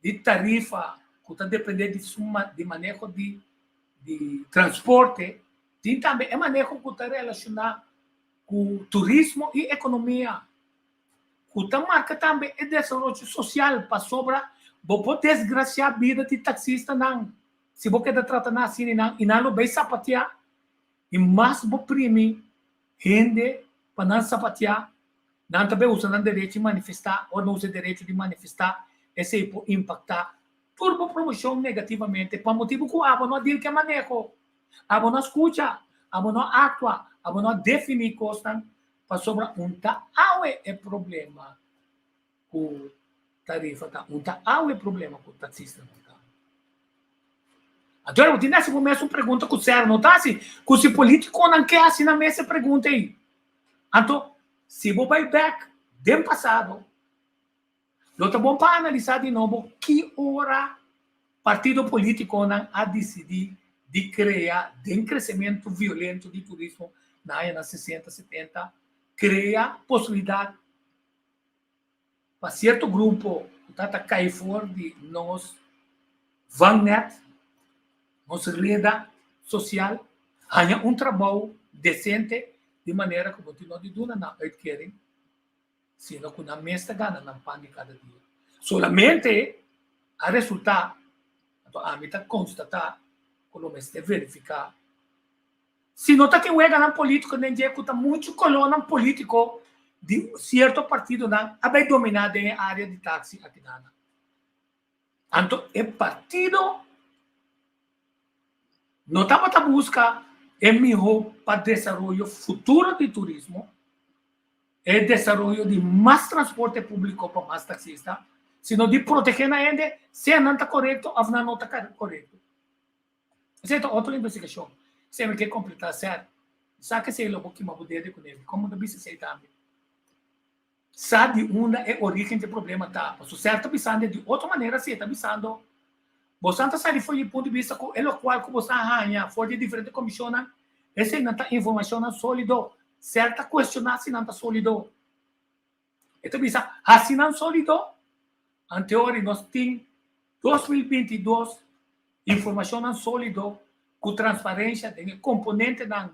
di tarifa ku ta depende di su di maneho di di transporte, tin tambe e maneho ku ta relashoná ku turismo i ekonomia, ku ta marka tambe e desaroyo sosial pasobra bo por desgrasiá bida di taksistanan. Si bo keda trata nan asina i nan i nan lo bay sapatia i mas bo primi hende pa nan sapatia nan ta bay usa nan derecho di manifesta ora nan usa e derecho di manifesta esey por impacta tur bo promocion negativamente pa motibo cu abo no a deal cu e maneho abo no a scucha abo no a actua abo no a defini cosnan pasobra un ta awe e problema. Ku tarifa ta un ta awe problema ku taksistanan ta. Anto bo tin di hasi bo mes un pregunta ku ser no ta hasi, ku si politikonan ke hasi nan mes e pregunta ei. Anto si bo bai bek den pasado lo ta bon pa analisa di nobo ki ora partido politikonan a disidi di krea den kresementu violento di turismo na añanan sesenta, setenta, krea posibilidat Pa sierto grupo ku ta ta kai for di nos vangnet, nos reda sosial, haña un trabou desente di manera ku bo tin no di duna nan uitkering, sino ku nan mes ta gana nan pan di kada dia. Solamente a resultá, anto ami ta konstatá ku lo mester verifiká Si no ta tin weganan politico den dje cu ta mucho colornan politico di cierto partidonan a bay domina den e area di taxi akinana. Anto e partido no tabata busca e miho pa desaroyo futuro di turismo, e desaroyo di mas transporte publico pa mas taxista, sino di protegé nan hende, sea nan ta korekto òf nan no ta korekto. Esei ta otro investigashon. Esei mi ke kompletá sèt. Sa ke esei lo bo kima bo dede kuné. Dikon bo ta bisa esei tambe? Sa di unda e orígen dje problema ta. Pasobra sèt ta bisando di otro manera si e ta bisando bosan ta sali for di punto di bista ku e lokual ku bosan haña for di e diferente komishonnan eseinan ta informashonnan sólido. Sèt ta kuestioná si nan ta sólido. E ta bisa, Hasi nan sólido. Anteori nos tin 2022 informashonnan sólido ku transparensha den e komponentenan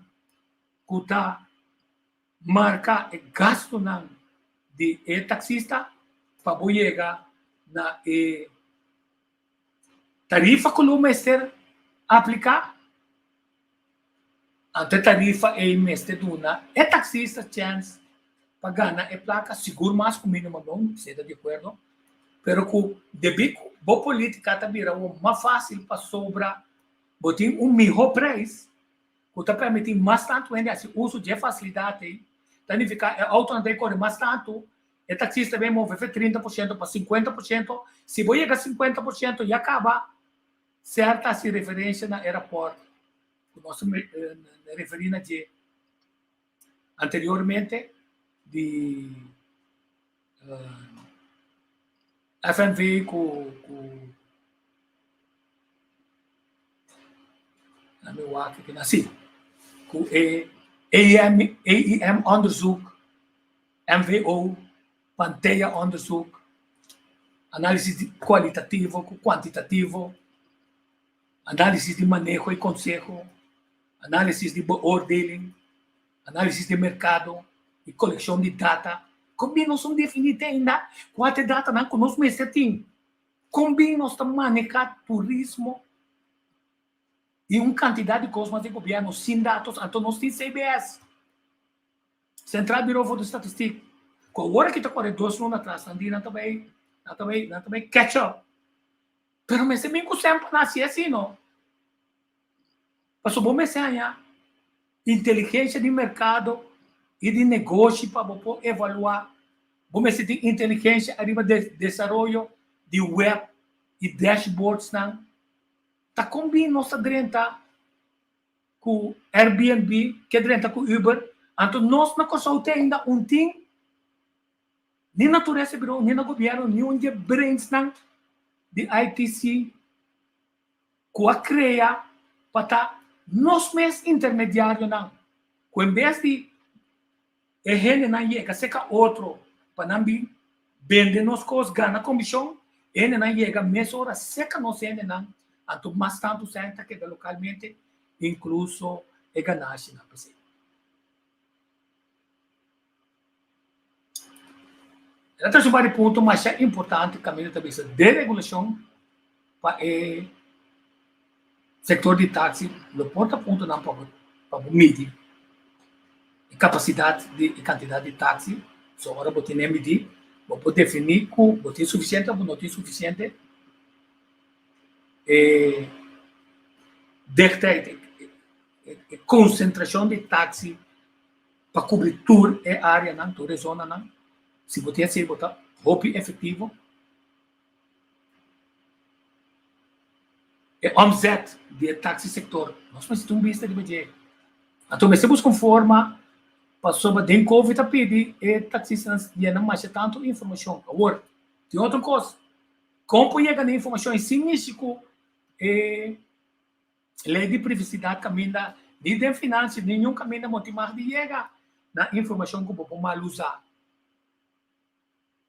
ku ta marka e gastunan di e taksista pa bo yega na e tarifa ku lo mester apliká. Anto e tarifa ei mester duna e taksista chèns pa gana e plaka, sigur mas ku minimum loon, esei ta di akuerdo, pero ku debí ku bo polítika ta bira awor mas fásil pasobra bo tin un mihó preis ku ta permití mas tantu hende hasi uso dje fasilidat ei, ta nifiká e outonan ta e kore mas tantu, e taksista ta bin move fe 30% pa 50%, si bo yega 50% ya kaba Ser ta hasi referensia na e rapòrt ku nos a referí na dje anteriormente di FNV ku ku mi wak aki na si ku e AEM AEM onderzoek MVO Panteya onderzoek, análisis di kualitativo ku kuantitativo, análisis di maneho i konseho, análisis di beoordeling, análisis di merkado i kolekshon di data. Kon bin nos no definí te ainda kua ta e datanan ku nos mester tin? Kon bin nos ta manehá turismo i un kantidat di kos mas di gobièrnu sin datos? Anto nos tin CBS. Centraal Bureau voor de Statistiek, ku awor aki ta kore dos luna atras, nan di nan ta bai, nan ta bai, nan ta bai catch up. Pero mester bin ku semper nan hasi así no. Pasobra bo mester haña inteligensia di merkado i di negoshi pa bo por evaluá. Bo mester tin inteligensia ariba desaroyo di web i dashboardsnan. Ta kon bin nos ta drenta ku Airbnb ke drenta ku Uber, anto nos na Kòrsou te ainda un tin ni na Turese Bureau ni na gobièrnu ni un dje brainsnan di ITC ku a krea pa ta nos mes intermediarionan ku en bes di e hendenan yega seka otro pa nan bin bende nos kos gana komishon, e hendenan yega mesora seka nos hendenan, anto mas tantu sèn ta keda lokalmente, inkluso e ganashinan p'esei. El a trese un par di punto masha importante kaminda ta bisa deregulashon pa e sektor di taksi lo por ta puntonan pa bo pa bo midi e kapasidat di e kantidat di taksi. So ora bo tene midi bo por definí ku bo tin sufisiente òf bo no tin sufisiente. E dichtheid, e konsentrashon di taksi pa kubri tur e áreanan, tur e zonanan. Si bo tin esei bo ta hopi efektivo. E omzet di e taxi sector, nos mester tin un bista riba dje. Anto mester busca un forma pasobra den covid a pidi e taxistanan yena masha tanto informacion. Awor, tin otro cos, con por yega na informacion sin mishi cu e ley di privacidad caminda ni den financia ni niun caminda bo tin mag di yega na informacion cu bo por mal usa.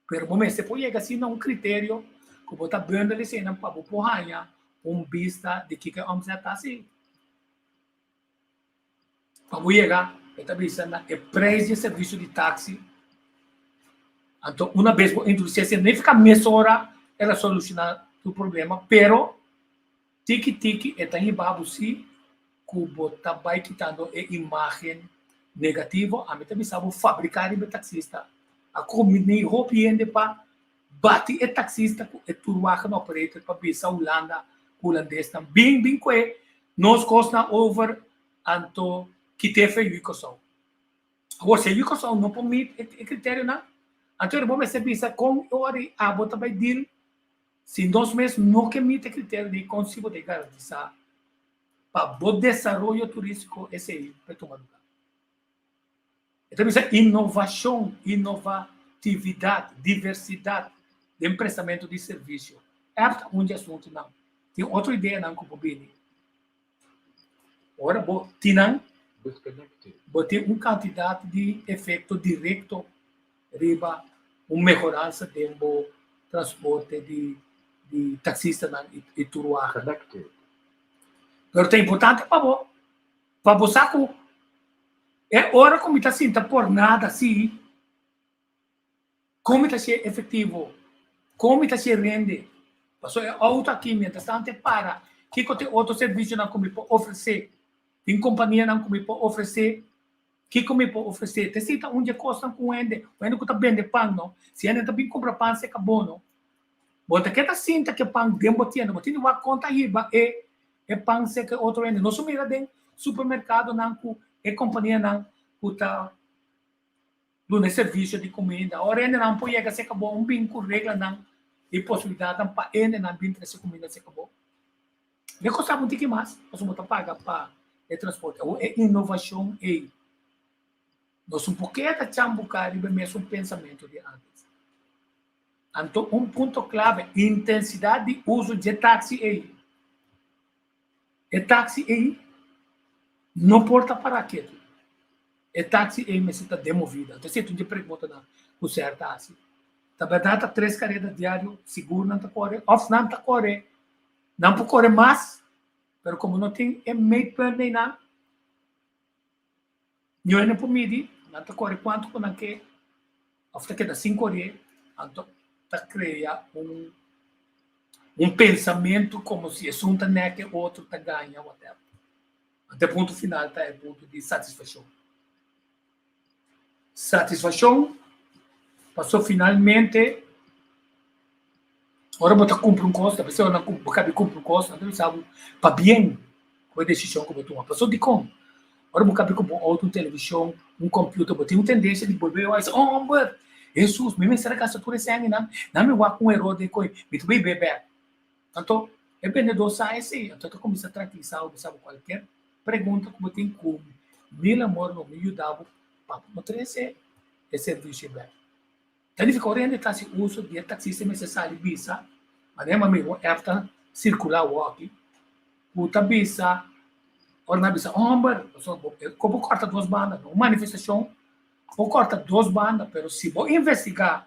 Pero bo mester por yega asina na un kriterio ku bo ta bundel eseinan pa bo por haña un bista di kiko e omzet ta hasi. Pa bo yega, e ta bisa na e preis di e servisio di taksi. Anto una bes bo introdusí esei, no significa mesora el a solushoná tur problema, pero tiki tiki e ta hiba bo si ku bo ta bai kitando e imágen negativo. Ami ta bisa bo fabriká riba e taksista. A kombiní hopi hende pa bati e taksista ku e tourwagen operator pa bisa Hulanda ku hulandesnan bin bin kue nos kosnan over anto kit'é fe yu Kòrsou. Awor si e yu Kòrsou no por meet e kriterionan anto bo mester bisa kon e ora ei abo ta bai deal. Si nos mes no ke miti e kriterio di kon si bo ta garantisá pa bo desaroyo turístiko esei por tuma lugá. E ta bisa inovashon, inovatividat, diversidat den prestamentu di servisio. Èf ta un di asuntunan. Tin otro ideanan ku por bini. Ora bo tin nan, bo tin un kantidat di efekto direkto riba un mehoransa den bo transporte di di taksistanan i turwahe. Pero ta importante pa bo pa bo sa ku e ora ku mi ta sinta por nada si Kon mi ta hasié efektivo? Kon mi ta hasié rende? Pasobra e outo aki mientras tanto e para, kiko ta e otro servisionan ku mi por ofresé? Tin kompanianan ku mi por ofresé? Kiko mi por ofresé? Ta esei ta un di e kosnan ku un hende, un hende ku ta bende pan no, si hende ta bin kumpra pan seka bo no, bo ta keda sinta ku e pan den bo tienda, bo tin di wak kon ta hiba e e pan seka e otro hende. Nos a mira den supermerkadonan ku e kompanianan ku ta duna e servisio di kuminda. Ora hendenan por yega serka bo, un bin ku reglanan i posibilidatnan pa hendenan bin trese kuminda serka bo. Debe kosta un tiki mas, pasobra bo ta paga pa e transporte. Awor e inovashon ei, nos un por keda chambuká riba e mesun pensamentu di ántes. Anto un punto klave, intensidat di uso dje taksi ei. E taksi ei no por ta pará ketu. E taksi ei mester ta den movida. Anto esei ta un di e preguntanan ku ser ta hasi. Ta bèrdat ta tres kareda diario sigur nan ta kore òf nan ta kore, nan por kore mas, pero komo no tin e meetpunt einan, Ñoe no por midi, nan ta kore kuantu ku nan ke òf ta keda sin kore, anto ta krea un un pensamentu komo si esun ta nèk e otro ta gaña whatever. Anto e punto final ta e punto di satisfashon. Satisfashon paso finalmente ora bo ta kumpra un kos, ta bisa ora bo kabi kumpra un kos, nan ta bisa bo pabien ku e desishon ku bo tuma. Pasobra dikon? Ora bo kabi kumpra un outo, un televishon, un kompiuter, bo tin un tendensia di bolbe wak i bisa, oh homber, Hesus, mi mester a gasta tur e sènginan, nan mi wak un eror den koe, mi ta bai bèk. Anto e bendedó sa esei, anto e ta kuminsá trankilisá bo, bisa bo kualker pregunta ku bo tin ku mil amor lo mi yuda bo pa bo no trese e servisio bèk. Ta nifiká ora hende ta hasi uso di e taksista mester sali bisa, manera mi amigu un app ta sirkulá awoki, ku ta bisa, ora nan bisa hòmber, pasobra bo por kòrta dos banda, no un manifestashon por kòrta dos banda, pero si bo investigá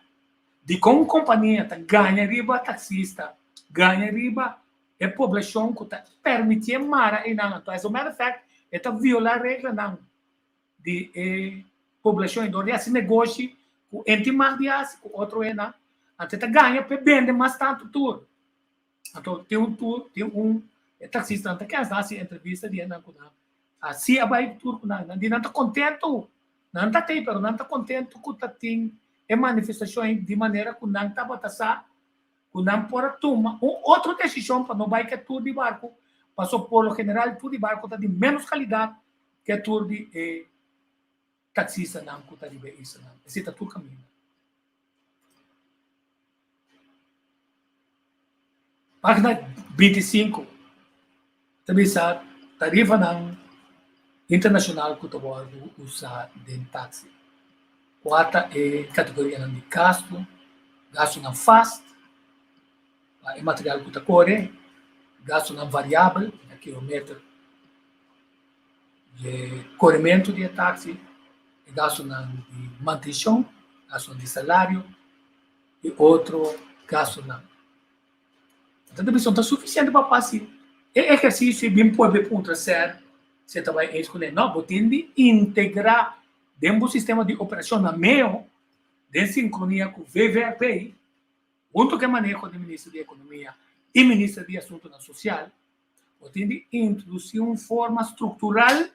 Dikon un kompania ta gaña riba taksista, gaña riba e poblashon ku ta permitié mara einan? Anto as a matter of fact e ta violá reglanan di e poblashon ei dor di hasi negoshi ku enti mag di hasi ku otro einan. Anto e ta gaña pa e bende mas tantu tur. Anto tin un tur, tin un e taksistanan ta kens nan hasi entrevista di einan ku nan hasi a bai tur ku nan. Nan di nan ta kontentu, nan ta tei pero nan ta kontentu ku ta tin e manifestashon ei di manera ku nan tabata sa ku nan por a tuma un otro desishon pa no bai ku e tur di barku, pasobra por lo general tur di barku ta di ménos kalidat ku e tur di e taksistanan ku ta riba e islanan. Esei ta tur kaminda. Página 25 ta bisa tarifanan internashonal ku ta wòrdu usá den taksi. Kua ta e kategorianan di gastu, gastunan fast pa e material ku ta kore, gastunan variabel na kilometer di korementu di e taksi, e gastunan di mantenshon, gastunan di salario i otro gastunan. Anto ta bisa no ta sufisiente pa hasi e ehersisio i bin pueblo i puntra ser si e ta bai eens kuné. No, bo tin di integrá den bo sistema di operashon na meo den sinkronia ku VVRP huntu ku e maneho di Minister di Ekonomia i Minister di Asuntunan Sosial, bo tin di introdusí un forma struktural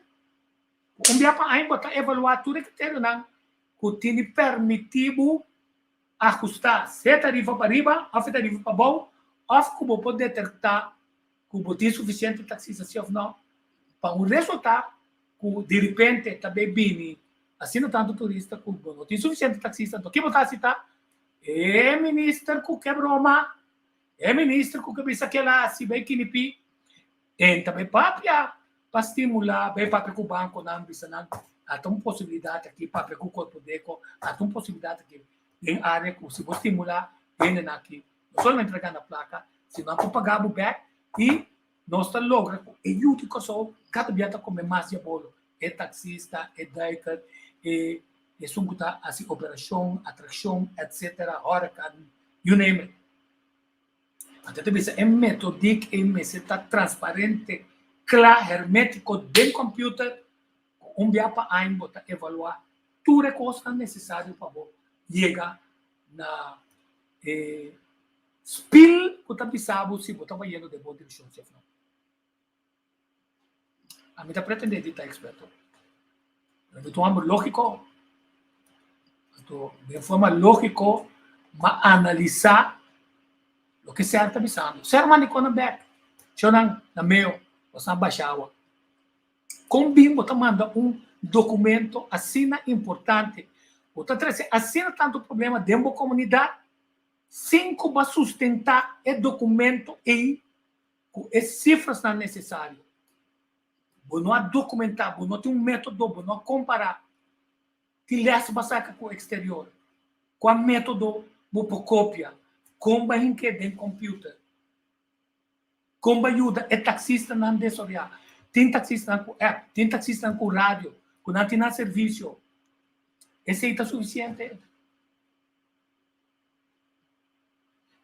ku un bia pa aña bo ta evaluá tur e kriterionan ku tin di permití bo Ajustá si e tarifa pa riba òf e tarifa pa bou òf ku bo por deterktá ku bo tin sufisiente taksista si òf nò pa un resultá ku diripente ta bay bini asina tantu turista ku bo no tin sufisiente taksista. Anto ki bo ta hasi ta? E minister ku ke broma! E minister ku ke bisa kela hasi bai kinipí, en ta bai papia pa stimulá, bai papia ku bankonan bisa nan ata un posibilidat aki, papia ku Korpodeko, ata un posibilidat aki den área ku si bo stimulá hendenan aki no solamente ta gana plaka, sino nan por paga bo bèk i nos ta logra ku e yu di Kòrsou kada bia ta kome mas diabolo, e taksista, e duiker, e esun ku ta hasi operashon, atrakshon, etsetera, hòreka, you name it. Anto ta bisa e metodik ei mester ta transparente, kla, hermétiko den kòmpiuter ku un bia pa aña bo ta evaluá tur e kosnan nesesario pa bo yega na e spil ku ta bisa bo si bo ta bayendo den bon direkshon si òf no. Ami ta pretendé di ta eksperto, pero mi ta un hòmber lógiko. Anto den forma lógiko m'a analisá loke Ser ta bisando. Ser manda e kos nan bèk. Shownan na meo, nos a basha awa. Kon bin bo ta manda un dokumento asina importante ku ta trese asina tantu problema den bo komunidat sin ku bo a sustentá e dokumento ei ku e sifrasnan nesesario? Bo no a dokumentá, bo no tin un método, bo no a kompará. Ki lès bo a saka ku eksterior? Kua método bo por kopia? Kon bo a hink'é den kòmpiuter? Kon bo a yuda e taksistanan desaroyá? Tin taksistanan ku app, tin taksistanan ku radio, ku nan tin nan servisio. Esei ta sufisiente?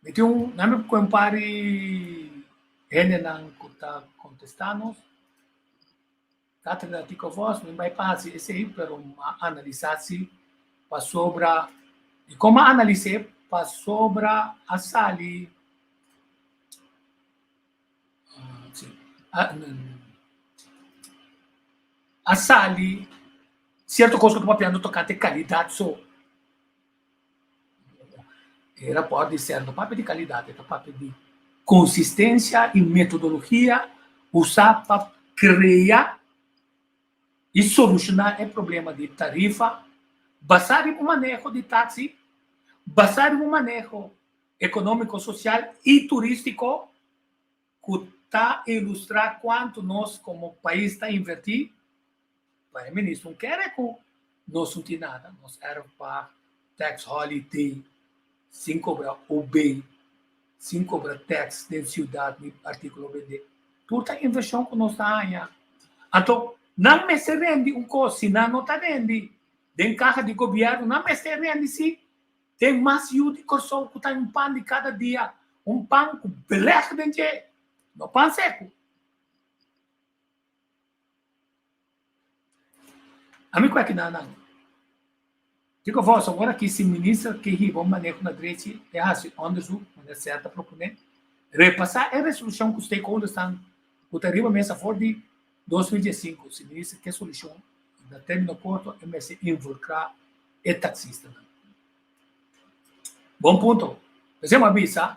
Mi tin un, nan mi ku un par di hendenan ku ta kontestá nos. Catherine Tico Vos, mi bai pa hasi esei, pero m'a analisá si pasobra, di kon m'a analis'é? Pasobra a sali, si, a sali sierto kos ku ta papiando tokante kalidat so. E rapòrt di ser no papia di kalidat, e ta papia di konsistensia i metodologia usá pa krea i solushoná e problema di tarifa basá riba un maneho di taksi, basá riba un maneho ekonómiko, sosial i turístiko ku ta ilustrá kuantu nos komo pais ta invertí. Pa e minister no kere ku nos no tin nada, nos erfpacht, tax holiday, sin kobra OB, sin kobra tax den siudat ni artíkulo bendé. Tur ta invershon ku nos ta haña. Anto nan mester rendi un kos, si nan no ta rendi den kaha di gobièrnu, nan mester rendi si den mas yu di Kòrsou ku ta un pan di kada dia, un pan ku beleg den dje, no pan seku. Ami ku aki nan nan. Diko vos awor aki si minister ke hiba un maneho na drechi e hasi onderzoek manera ser ta proponé, repasá e resolushon ku stakeholders nan ku ta riba mesa for di 2015. Si minister ke solushon na término korto e mester involukrá e taksistanan. Bon punto. P'esei mi a bisa.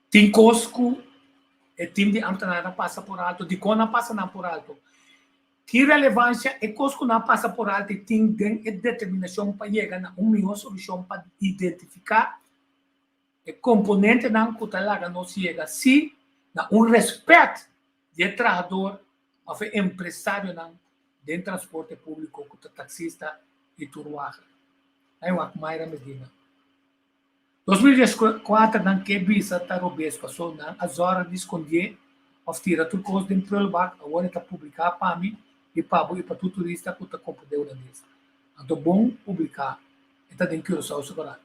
Tin kos ku e tim di ámtenar a pasa por alto. Dikon nan pasa nan por alto? Ki relevansia e kos ku nan pasa por alto i tin den e determinashon pa yega na un mihó solushon pa identifiká e komponentenan ku ta laga nos yega sí na un rèspèt di e trahador òf e empresarionan den transporte públiko ku ta taksista i turwager? Ai wak Mayra Medina. 2014 nan ke bisa ta robes paso nan a zòrg di skondié òf tira tur kos den prulbak, awor e ta publiká pa mi i pa bo i pa tur turista ku ta komprendé hulandes. Anto bon publiká e ta den Curaçao Separado.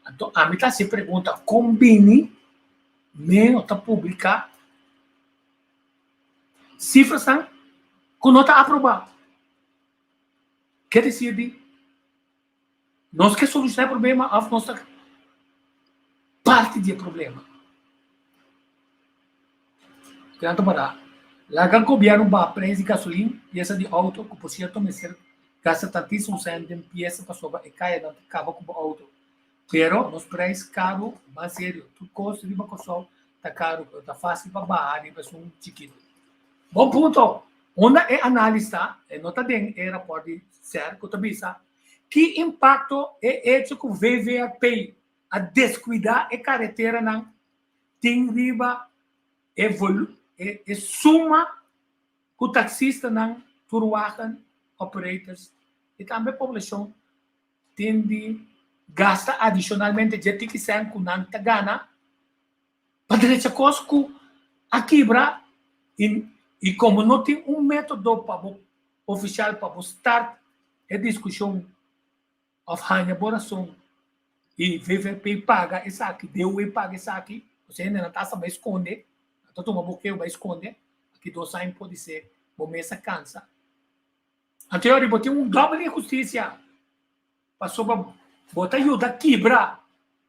Anto ami ta hasi e pregunta kon bini meo ta publiká sifrasnan ku no ta aprobá? Ke desir di Nos ke solushoná e problema òf nos ta parti di e problema? Kinan ta pará? Laga gobièrnu baha preis di gasolin, piesa di outo, ku por sierto mester gasta tantísimo sèn den piesa pasobra e kayanan ta kaba ku bo outo. Pero nos preis karu mas serio. Tur kos riba Kòrsou ta karu, pero ta fásil pa baha riba esun chikitu. Bon punto! Unda e anális ta? E no ta den e rapòrt di ser ku ta bisa ki impakto e echo ku VVRP. a deskuidá e kareteranan tin riba e e suma ku taksistanan, tourwagen operators i tambe poblashon tin di gasta adishonalmente dje tiki sèn ku nan ta gana pa drecha kos ku a kibra i i komo no tin un método pa bo ofishal pa bo start e diskushon òf haña bo rason i VVP paga esaki, DOW paga esaki, osea hende nan ta hasta bai skonde, nan ta tuma bo keu bai skonde, aki dos aña podisé bo mes a kansa. Anto yori bo tin un dòbel inhustisia pasobra bo ta yuda kibra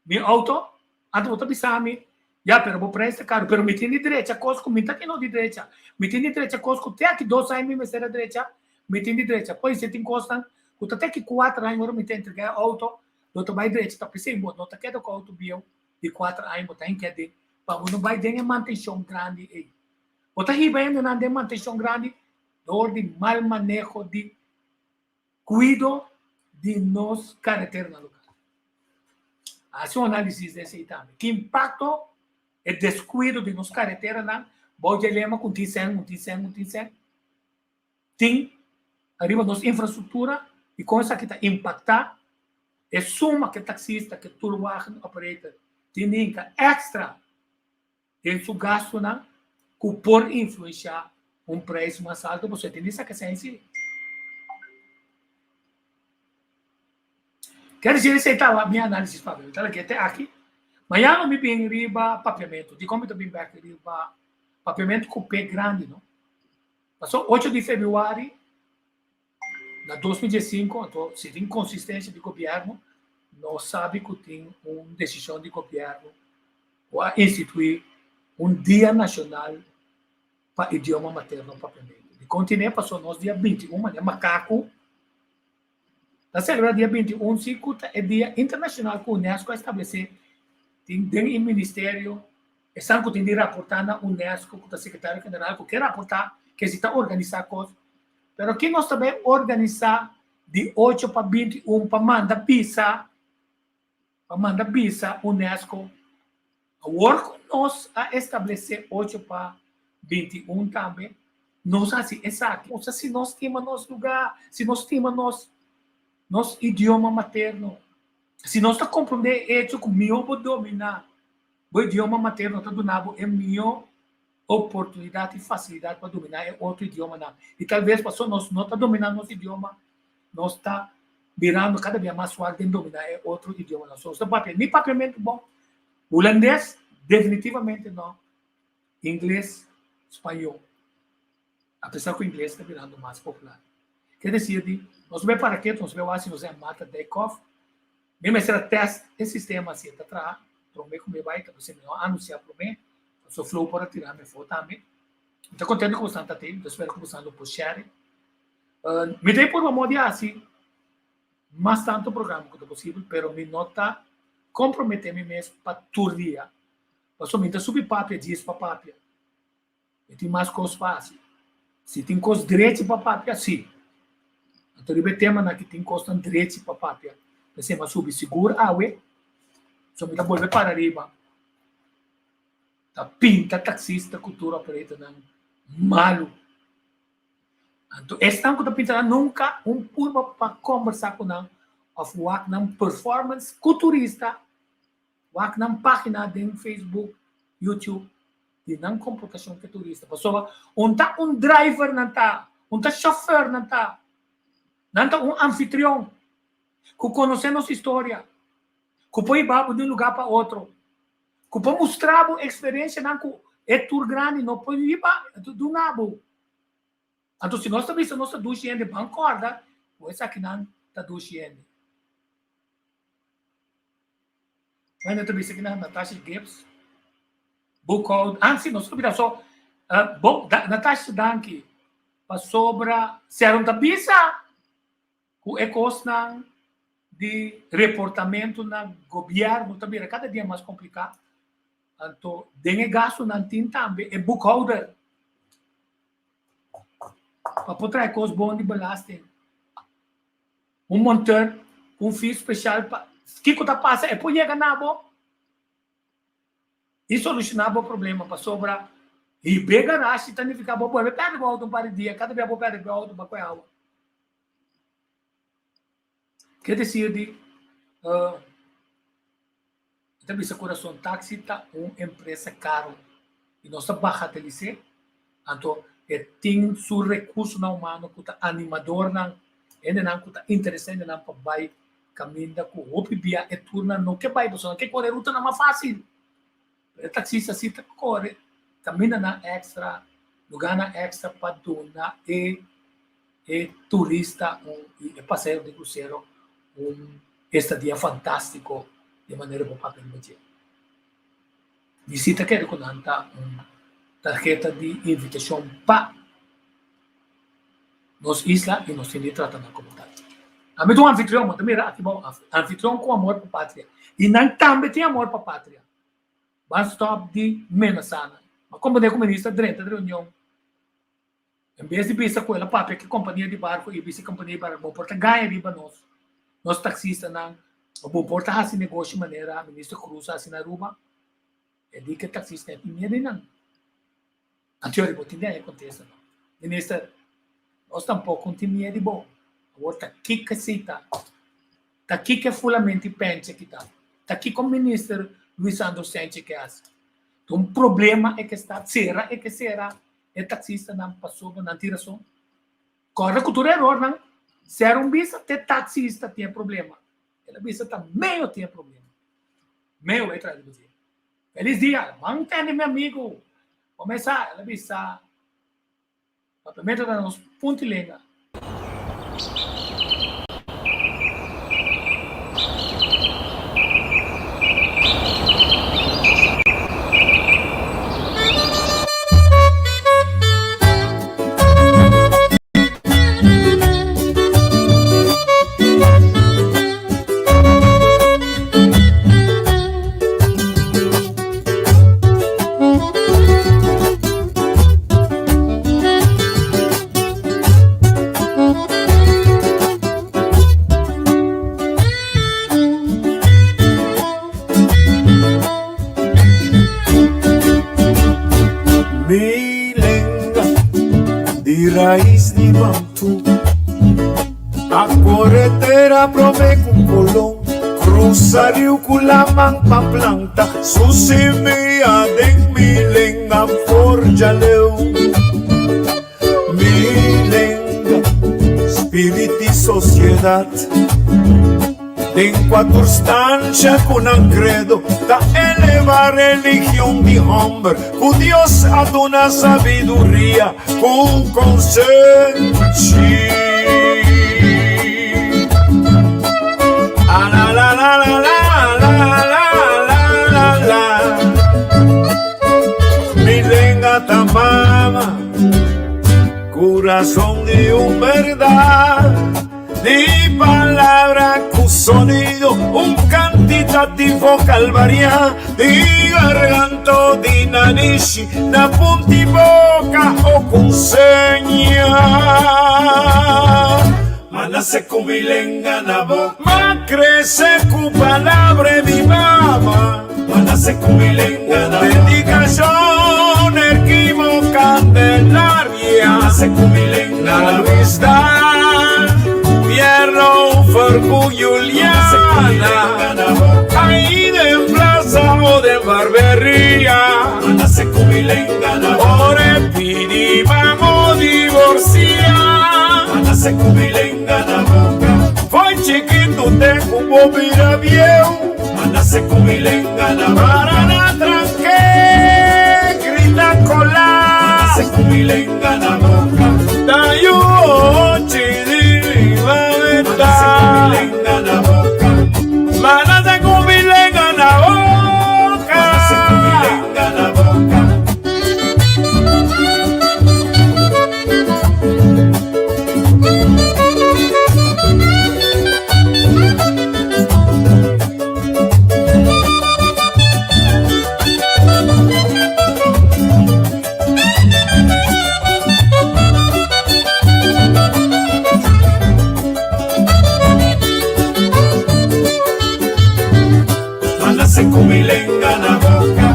mi outo, anto bo ta bisa mi, ya pero bo prijs ta karu, pero mi tin di drecha kos ku mi ta tin no di drecha, mi tin di drecha kos ku te aki dos aña mi mester a drecha, mi tin di drecha. Pues tin kosnan ku ta te aki kuater aña ora mi ta entrega e outo, lo ta bai drecha, ta p'esei bo no ta keda ku outo bieu di kuater aña, bo ta hinka aden pa bo no bai den e mantenshon grandi ei. Bo ta hiba hendenan den mantenshon grandi dor di mal maneho di kuido di nos kareteranan lokal. Hasi un análisis di esei tambe. Ki impakto e deskuido di nos kareteranan bou dje lema ku un tin sèn, un tin sèn, un tin sèn tin ariba nos infrastruktura i kon esaki ta impaktá e suma ku e taksista, ku e tourwagen operator tin di hinka èkstra den su gastunan ku por influenshá un preis mas altu, pasobra e tin di saka esei si. Kier disi esei ta mi análisis pa mi ta lag'é te aki. Mañana mi bin riba papiamentu. Dikon mi ta bin bèk riba papiamentu ku P grandi no? Pasobra ocho di febrüari na 2015, anto si tin konsistensia di gobièrnu, nos sabi ku tin un desishon di gobièrnu ku a instituí un dia nashonal pa idioma materno papiamentu. Dikon tine? Pasobra nos dia 21 manera makaku ta selebrá dia 21 si ku ta e dia internashonal ku UNESCO a establesé tin den e ministerio Esnan ku tin di raportá na UNESCO ku ta sekretario general ku ke raportá ke si ta organisá kos. Pero ki nos ta bai organisá di ocho pa 21 pa manda bisa pa manda bisa UNESCO awor ku nos a establesé ocho pa 21 tambe nos hasi esaki. Osea si nos stima nos lugá, si nos stima nos nos idioma materno, si nos ta komprondé e echo ku mihó bo dominá Bo idioma materno ta duna bo e mihó oportunidat i fasilidat pa dominá e otro idiomanan. I tal bes pasobra nos no ta dominá nos idioma, nos ta birando kada bia mas suak den dominá e otro idiomanan. So nos ta papia ni papiamentu bon, hulandes definitivamente no, ingles, spañó, apesar ku ingles ta birando mas popular. Ke desir di nos bai para ketu, nos bai wak si nos a mata Dijkhoff. Mi mester a test e sistema si e ta traha prome ku mi bai, ta p'esei mi no a anunsia prome, pasobra Flow por a tira mi afó tambe. Mi ta kontento ku boso ta tei, mi ta spera ku boso lo por share. Mi ta purba modo di hasi mas tantu programa ku ta posibel, pero mi no ta komprometé mi mes pa tur dia, pasobra mi ta subi papia djis pa papia. Mi tin mas kos pa hasi. Si tin kos drechi pa papia, si. Anto riba e temanan ki tin kosnan drechi pa papia, p'esei mi a subi sigur awe. So mi ta bolbe para riba. Ta pinta taksista ku tour operatornan malu. Anto esnan ku ta pinta nan nunka un purba pa kombersá ku nan òf wak nan performance ku turista. Wak nan página den Facebook, YouTube di nan komportashon ku e turista. Pasobra un ta un driver nan ta, un ta shofèr nan ta, nan ta un anfitrion ku konosé nos historia, ku por hiba bo di un lugá pa otro, ku por mustra bo eksperensianan ku e tur grandi no por hiba duna bo. Anto si nos ta bisa nos ta dushi hende, ban kòrda ku esakinan ta dushi hende. Bueno, ta bisa kinan Natasha Gibbs. Boekhoud. Ah, sí, nos olvida. So, bon, da, Natasha, danki. Pasobra, Seron ta bisa ku e kosnan di reportamento na gobièrnu ta bira kada dia mas kompliká. Anto, den e gastunan tin tambe e boekhouder pa por trae kos bon di belasting. Un monteur ku un fee speshal pa. Kiko ta pasa e por yega na bo i solushoná bo problema pasobra hib'é garashi ta nifiká bo bolbe pèrdè bo outo un par di dia, kada bia bo pèrdè bo outo bo a kohe awa. Ke desir di e ta bisa kurason taksi ta un empresa karo i nos ta bagatelis'é, anto e tin su rekursonan humano ku ta animadornan, hendenan ku ta interesá hendenan pa bai kaminda ku hopi bia e turnan no ke bai pasobra nan ke kore rutanan mas fásil. Pero e taksista si ta kore kamindanan èkstra, lugánan èkstra pa duna e e turista un i e pasahero di krusero un estadia fantástiko di manera bo papia riba dje. Mi si ta kere ku nan ta un tarheta di invitashon pa nos isla i nos tin di trata nan komo tal. Ami ta un anfitrion, bo ta mira aki bou, anfitrion ku amor pa patria. I nan tambe tin amor pa patria. Ban stòp di menasá nan. Bo a komprendé ku minister drenta di reunion. En bes di bisa ku el a papia ku e kompania di barku i bisa e kompania di barku bo por ta gaña riba nos, nos taksistanan, o bo por ta hasi negoshi manera Minister Croes a hasi na Aruba. E di ku e taksista e tin miedu di nan. Anterior bo tin di haña kontesta no. Minister, nos tampoko no tin miedu di bo. Awor ta kiko esei ta? Ta kiko e fulamenti pencha ki ta? Ta kiko Minister Luis Sandro Senchi ke hasi? Ta un problema e ke sta, sera e ke sera E taxistanan pasobra nan tin rason. Kòrda ku tur erornan, ser un bisa te taxista tin e problema. El a bisa ta meo tin e problema. Meo e trae riba dje. Felis dia, mantene mi amigu. Komesa, el a bisa, papiamento ta nos punti lenga. Mi lenga di rais di Bantu A kore tera prome ku Kolon Krusa riu ku laman pa planta Su simia den mi lenga forja leu Mi lenga, spirit di sociedad Den cuatur stancia cu nan credo Ta eleva religion di homber Cu Dios a duna sabiduria cu consenshi Ah la la la la la la la la la la Mi lenga ta mama Corazón di un berdad Di palabra cu sonido Un cantitativo calvaria Di garganto di narishi Na punti boca o con seña Ma nace cu mi lenga na boca Ma crece cu palabra di mama Ma nace cu mi lenga na boca Dedicacion Erquimo Candelaria Ma nace cu mi lenga na boca Luis Dan Pierro Fercu Juliana Ahí den plaza o den barberia Ma nace cu mi lenga na boca Ore pidi vamos divorcia Ma nace cu mi lenga na boca Foi chiquito te cu bo bira bieu Ma nace cu mi lenga na boca Para na tranque grita cola Ma nace cu mi lenga na boca Tayu ochi di Ma nace cu mi lenga na boca Ma nace cu mi lenga na boca Ma nace cu mi lenga na boca. Manase ku mi lenga na boka.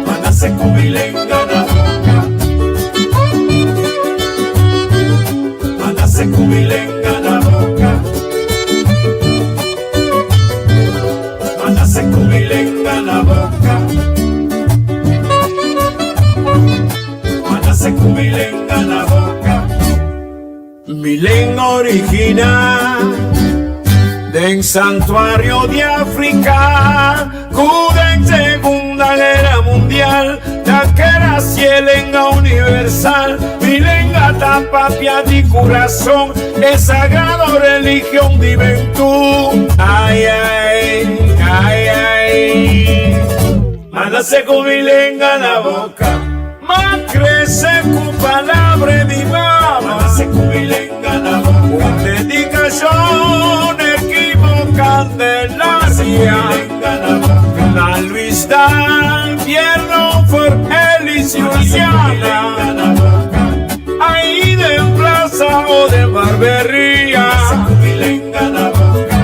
Manase ku mi lenga na boka. Manase ku mi lenga na boka. Manase ku mi lenga na boka. Manase ku mi lenga na boka. Mi lenga original den santuario di Africa ku den Segunda Guera Mundial ta kera si e lenga universal. Mi lenga ta papia di curason, e sagrado religion di Bentú. Ai ai, ai ai. M'a nase ku mi lenga na boka. M'a krese ku palabra di mama. M'a nase ku mi lenga na boka. Un dedikashon Candelaria. Na Luis Dan, Pierno for Elis Juliana. Ahí de plaza o de barbería.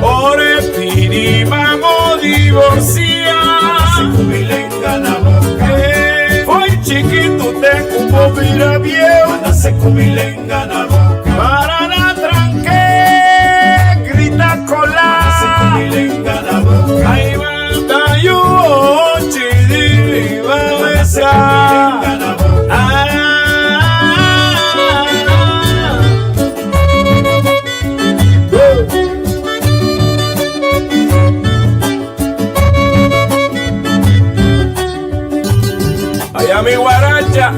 Ore pidi mamo divorcia. Hoy chiquito te cupo mira bien. Para na tranque, grita cola. Ahí va tayo, chidi, va besa. Ah. Allá mi guaracha.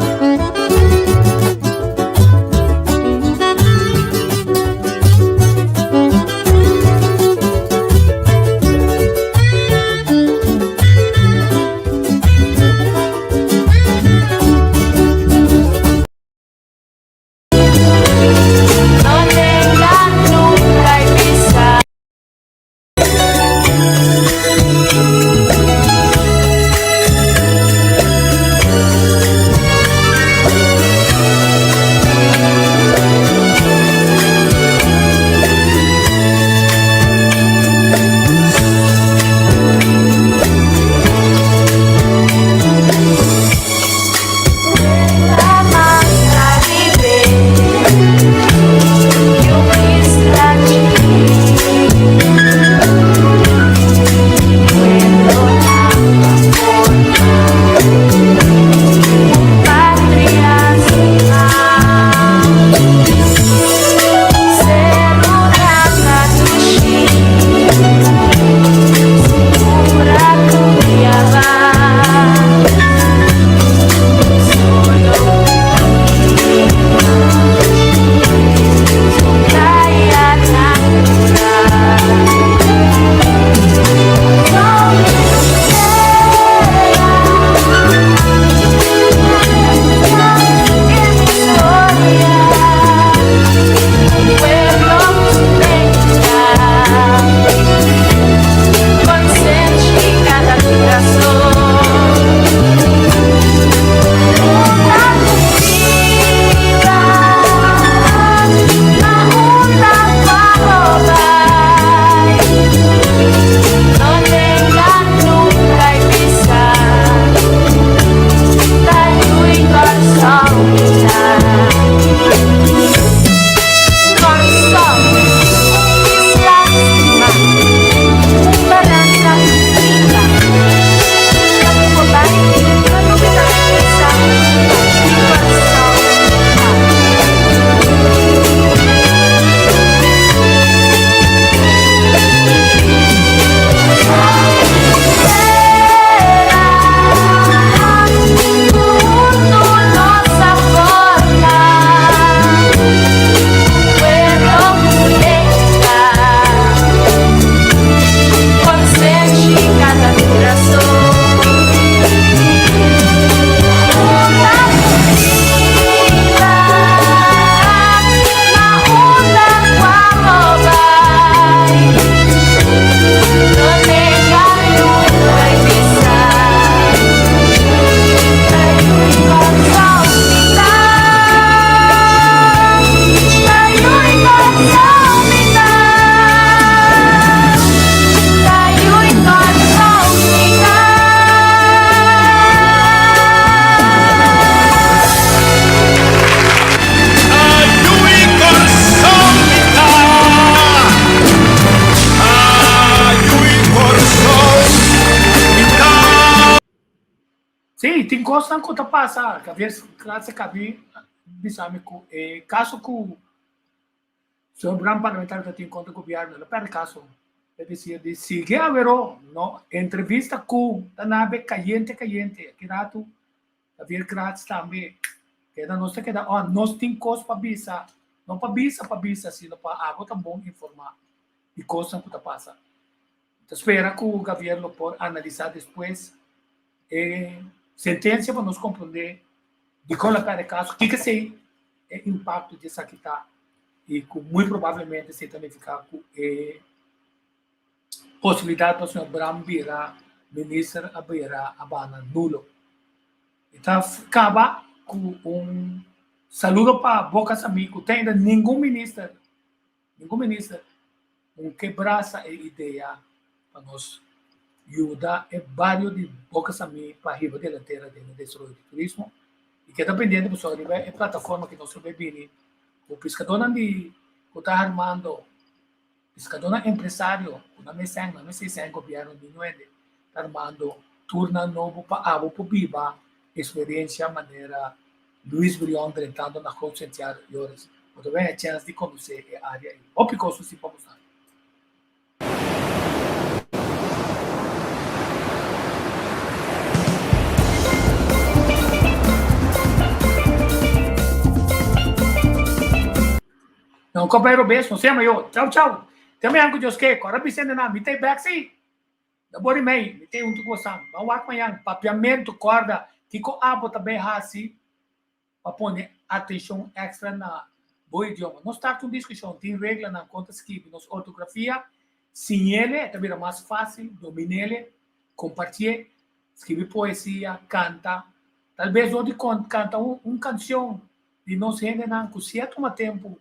Sí, tin kosnan ku ta pasa. Javier Kratz a kabi bisa mi ku e kaso ku señor Bram parlamentario ta tin kontra gobièrnu, el a pèrdè kaso. Es desir, di sigui aweró, no entrevista ku ta nabe kayente kayente. Aki ratu Javier Kratz tambe keda nos ta keda on. Nos tin kos pa bisa, no pa bisa pa bisa, sino pa abo ta bon informá di kosnan ku ta pasa. Ta spera ku Javier lo por analisá despues e sentensia pa nos komprondé dikon la pèrdè kaso, kiko esei e impakto di esaki ta i ku muy probablemente esei ta nifiká ku e posibilidat pa señor Bram bira minister a bira a bana nulo. E ta kaba ku un saludo pa Boca Samí ku te ainda ningun minister Ningun minister un ke brasa e idea pa nos yuda e bario di Boca Samí pa hiba delantera den e desaroyo di turismo y keda pendiente pasobra riba e plataforma ki nos lo bay bini ku piskadónan di ku ta armando piskadónan empresario ku nan mester nan mester esei gobierno di nuende ta armando turnan nobo pa abo por biba experiencia manera Luis Brion drentando na Groot Sint Joris. Bo ta wen e chèns di konosé e área ei. Hopi kos si pa bo sa. No kòp ei robes, no sea mayor. Chau chau. Te mañan ku Dios ke. Kòrda bisa hende mi ta ei bèk si. Da bori mei, mi ta huntu ku bosan. Ban wak mañan. Papiamentu, kòrda kiko abo ta bay hasi pa pone atenshon èkstra na bo idioma. No start un diskushon, tin reglanan kon ta skibi nos ortografia, siñ'ele, e ta bira mas fásil, domin'ele, kompartié, skibi poesia, kanta. Tal bes dor di kanta un kanshon di nos hendenan ku si a tuma tempu,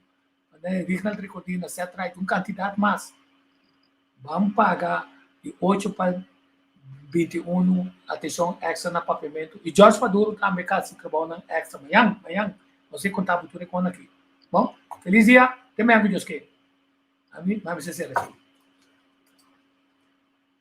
manera Rignald Ricordina si a trae un kantidat mas. Ban paga di ocho pa 21 atenshon èkstra na papiamentu i George Maduro tambe ka hasi trabounan èkstra mañan, mañan nos e konta bo tur e kon aki. Bon, felis dia, te mañan ku Dios ke. Ami, mami se sera aki.